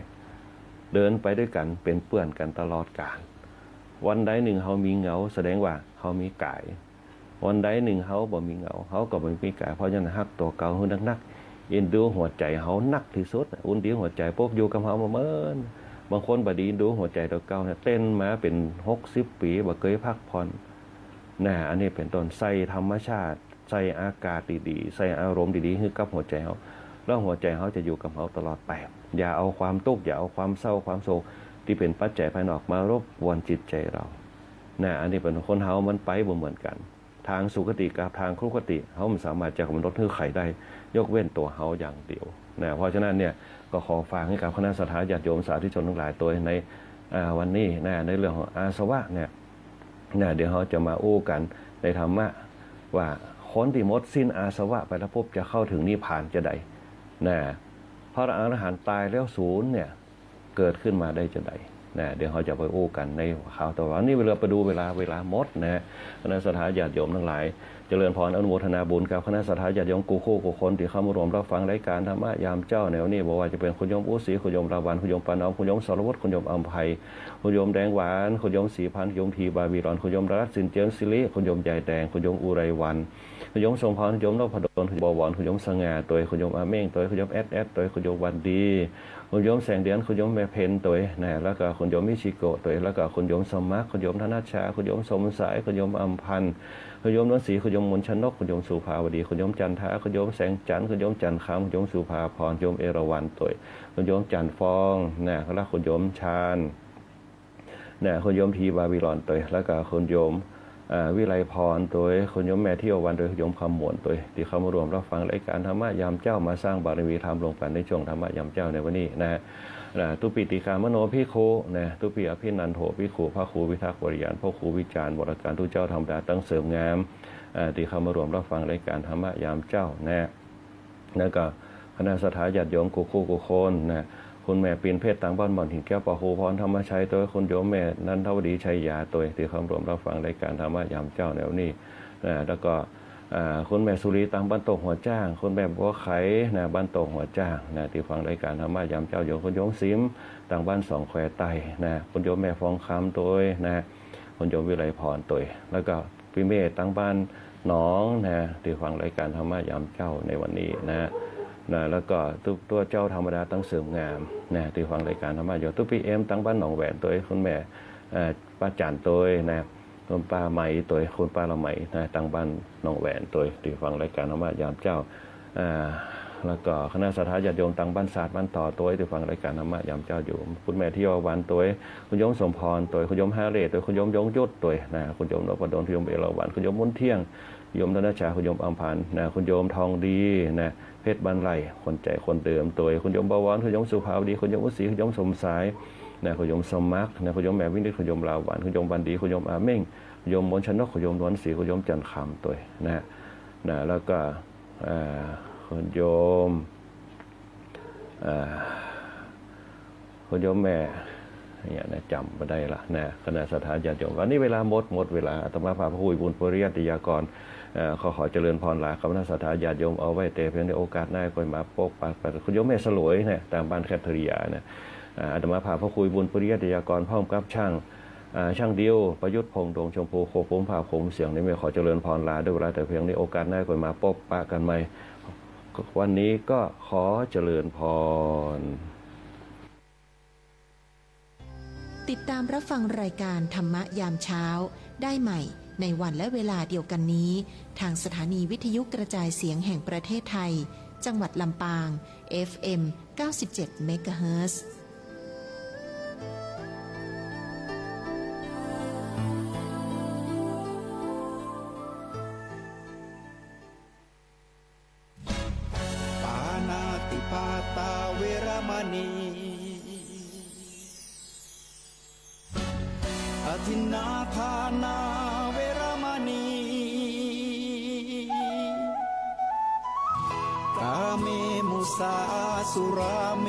เดินไปด้วยกั๋น เป๋นเปื้อนกั๋นตลอดก๋าล วันใดนึ่งเฮามีเหงา แสดงว่าเฮามีก๋าย วันใดนึ่งเฮาบ่มีเหงา เฮาก็บ่มีก๋าย เพราะฉะนั้นฮักตั๋วเก่าหื้อนักๆ เอ็นดูหัวใจ๋เฮานักตี้สุด เอ็นดูหัวใจ๋ปุ๊บ อยู่กับเฮามาเมิน บางคนบ่ดีเอ็นดูหัวใจ๋ตั๋วเก่าเนี่ย เต้นมาเป๋นหกสิบปี๋ บ่เกยพักผ่อน นะ อันนี้เป๋นต้น ใส่ธรรมชาติ ใส่อากาศดีๆ ใส่อารมณ์ดีๆ หื้อกับหัวใจ๋เฮา แล้วหัวใจ๋เฮาจะอยู่กับเฮาตลอดไป อย่าเอาความตุ๊กข์ อย่าเอาความเศร้า ความโศกตี้เป๋นปัจจัยภายนอกมารบกวนจิตใจ๋เฮา นะ อันนี้เป๋นคนเฮามันไปบ่เหมือนกั๋น ตางสุคติกับตางทุกขติ เฮาบ่สามารถจะก๋ำหนดหื้อใผได้ ยกเว้นตั๋วเฮาอย่างเดียว นะ เพราะฉะนั้นเนี่ย ก็ขอฝากหื้อกับคณะศรัทธาญาติโยมสาธุชนตังหลายตวยใน อ่า วันนี้นะ ในเรื่องของอาสวะเนี่ย นะ เดี๋ยวเฮาจะมาอู้กั๋นในธรรมะ ว่าคนตี้หมดสิ้นอาสวะไปแล้วปุ๊บ จะเข้าเถิงนิพพานจาใด นะ พระอรหันต์ต๋ายแล้วสูญเนี่ย เกิดขึ้นมาได้จาใด นะ เดี๋ยวเฮาจะไปอู้กั๋นในคราวต่อไป นี่เวลาไปดูเวลา เวลาหมดนะ คณะศรัทธาญาติโยมตังหลาย เจริญพรอนุโมทนาบุญกับคณะศรัทธาญาติโยมกู้คู่กู้คนตี้เข้ามาร่วมรับฟังรายการธรรมะยามเจ๊าในวันนี้ บ่ว่าจะเป๋นคุณโยมอุศรี คุณโยมลาวัณ คุณโยมประนอม คุณโยมสรวท คุณโยมอำไพ คุณโยมแดงหวาน คุณโยมศรีพันธ์ คุณโยมทีบาบิลอน คุณโยมรัตน์สินเจิมสิริ คุณโยมใหญ่แดง คุณโยมอุไรวรรณ คุณโยมสมพร คุณโยมนพดล คุณโยมบวร คุณโยมสง่าตวย คุณโยมอาเม้งตวย คุณโยมแอดแอดตวย คุณโยมวันดี คุณโยมแสงเดือน คุณโยมแม่เพ็ญตวย นะ แล้วก็คุณโยมมิชิโกะตวย แล้วก็คุณโยมสมัคร คุณโยมธนัชชา คุณโยมสมสาย คุณโยมอำพันธ์ คุณโยมนวลศรี คุณโยมมนชนก คุณโยมสุภาวดี คุณโยมจันทา คุณโยมแสงจันทร์ คุณโยมจันทร์คำ คุณโยมสุภาพร คุณโยมเอราวัณตวย คุณโยมจันทร์ฟอง นะ แล้วคุณโยมชาญ นะ คุณโยมทีบาบิลอนตวย แล้วก็คุณโยม อ่า วิไลพรตวย คุณโยมแม่เที่ยววันตวย คุณโยมคำหมวนตวย ตี้เข้ามาร่วมรับฟังรายการธรรมะยามเจ๊า มาสร้างบารมีธรรมร่วมกั๋นในช่วงธรรมะยามเจ๊าในวันนี้นะ นะ ตุ๊ปิติคามโนภิกขุ นะ ตุ๊ปิอภินันโทภิกขุ พระครูพิทักษ์วริยาน พระครูวิจารณ์วรการ ตุ๊เจ้าธรรมดาตั้งเสริมงาม อ่า ตี้เข้ามาร่วมรับฟังรายการธรรมะยามเจ๊านะ แล้วก็คณะศรัทธาญาติโยมกู้คู่กู้คนนะ คุณแม่ปิ่นเพชรตางบ้านบ่อนหินแก้ว ป้อครูพรธรรมชัยตวย คุณโยมแม่นันทวดีชัยยาตวย ตี้เข้ามาร่วมรับฟังรายการธรรมะยามเจ๊าในวันนี้นะ แล้วก็ อ่า คุณแม่สุรีตางบ้านโตกหัวจ้าง คุณแม่บัวไขนะ บ้านโตกหัวจ้างนะ ตี้ฟังรายการธรรมะยามเจ๊า โยม คุณโยมสิมตางบ้านสองแควใต้นะ คุณโยมแม่ฟองคำตวยนะ คุณโยมวิไลพรตวย แล้วก็ปี้เมธตางบ้านหนองนะ ตี้ฟังรายการธรรมะยามเจ๊าในวันนี้นะ นะ แล้วก็ตุ๊ ตุ๊เจ้าธรรมดาตั้งเสริมงามนะ ตี้ฟังรายการธรรมะ โยมตุ๊ปี้เอ็มตางบ้านหนองแหวนตวย คุณแม่ เอ่อ ป้าจั๋นตวยนะ คุณป้าไหมตวย คุณป้าละไหมนะ ตางบ้านหนองแหวนตวย ตี้ฟังรายการธรรมะยามเจ๊า อ่า แล้วก็คณะศรัทธาญาติโยมตางบ้านสาดบ้านต่อตวยตี้ฟังรายก๋านธรรมะยามเจ๊าอยู่ คุณแม่เทวาวัลย์ตวย คุณโยมสมพรตวย คุณโยมฮาเรศตวย คุณโยมยงยุทธตวยนะ คุณโยมนพดล คุณโยมเอราวัณ คุณโยมบุญเที่ยง คุณโยมธนชา คุณโยมอำพันธ์นะ คุณโยมทองดีนะ เพชรบรรลัย คนใจ๋คนเดิมตวย คุณโยมบวร คุณโยมสุภาวดี คุณโยมอุศรี คุณโยมสมสายนะ คุณโยมสมัครนะ คุณโยมแม่วินิจ คุณโยมลาวัณ คุณโยมวันดี คุณโยมอาเม่ง คุณโยมมนชนก คุณโยมนวลศรี คุณโยมจันทร์คำตวยนะ นะ แล้วก็ อ่า คุณโยม อ่า คุณโยมแม่ เนี่ยนะ จ๋ำบ่ได้ละนะ คณะศรัทธาญาติโยม วันนี้เวลาหมด หมดเวลา อาตมาภาพพระครูบุญปริยัติยากร เอ่อ ขอ ขอเจริญพรลากับคณะศรัทธาญาติโยมเอาไว้แต่เพียงในโอกาสหน้า ค่อยมาปะปะกั๋น คุณโยมแม่สลวยนะ ตางบ้านแคทเธอรีนนะ อ่า อาตมาภาพพระครูบุญปริยัติยากร พร้อมกับช่าง อ่า ช่างดิว ประยุทธ์พงษ์ ดวงชมพู ควบคุมภาพควบคุมเสียง นี่แม่ขอเจริญพรลาด้วยเวลาแต่เพียงนี้ โอกาสหน้าค่อยมาปะปะกั๋นใหม่ วันนี้ก็ขอเจริญพร ติดตามรับฟังรายการธรรมะยามเช้าได้ใหม่ในวันและเวลาเดียวกันนี้ ทางสถานีวิทยุกระจายเสียงแห่งประเทศไทย จังหวัดลำปาง เอฟเอ็ม เก้าสิบเจ็ด เมกะเฮิรตซ์ ปาณาติปาตาเวระมะณี อะทินนาทานาเวระมะณี กาเม มุสา สุราเม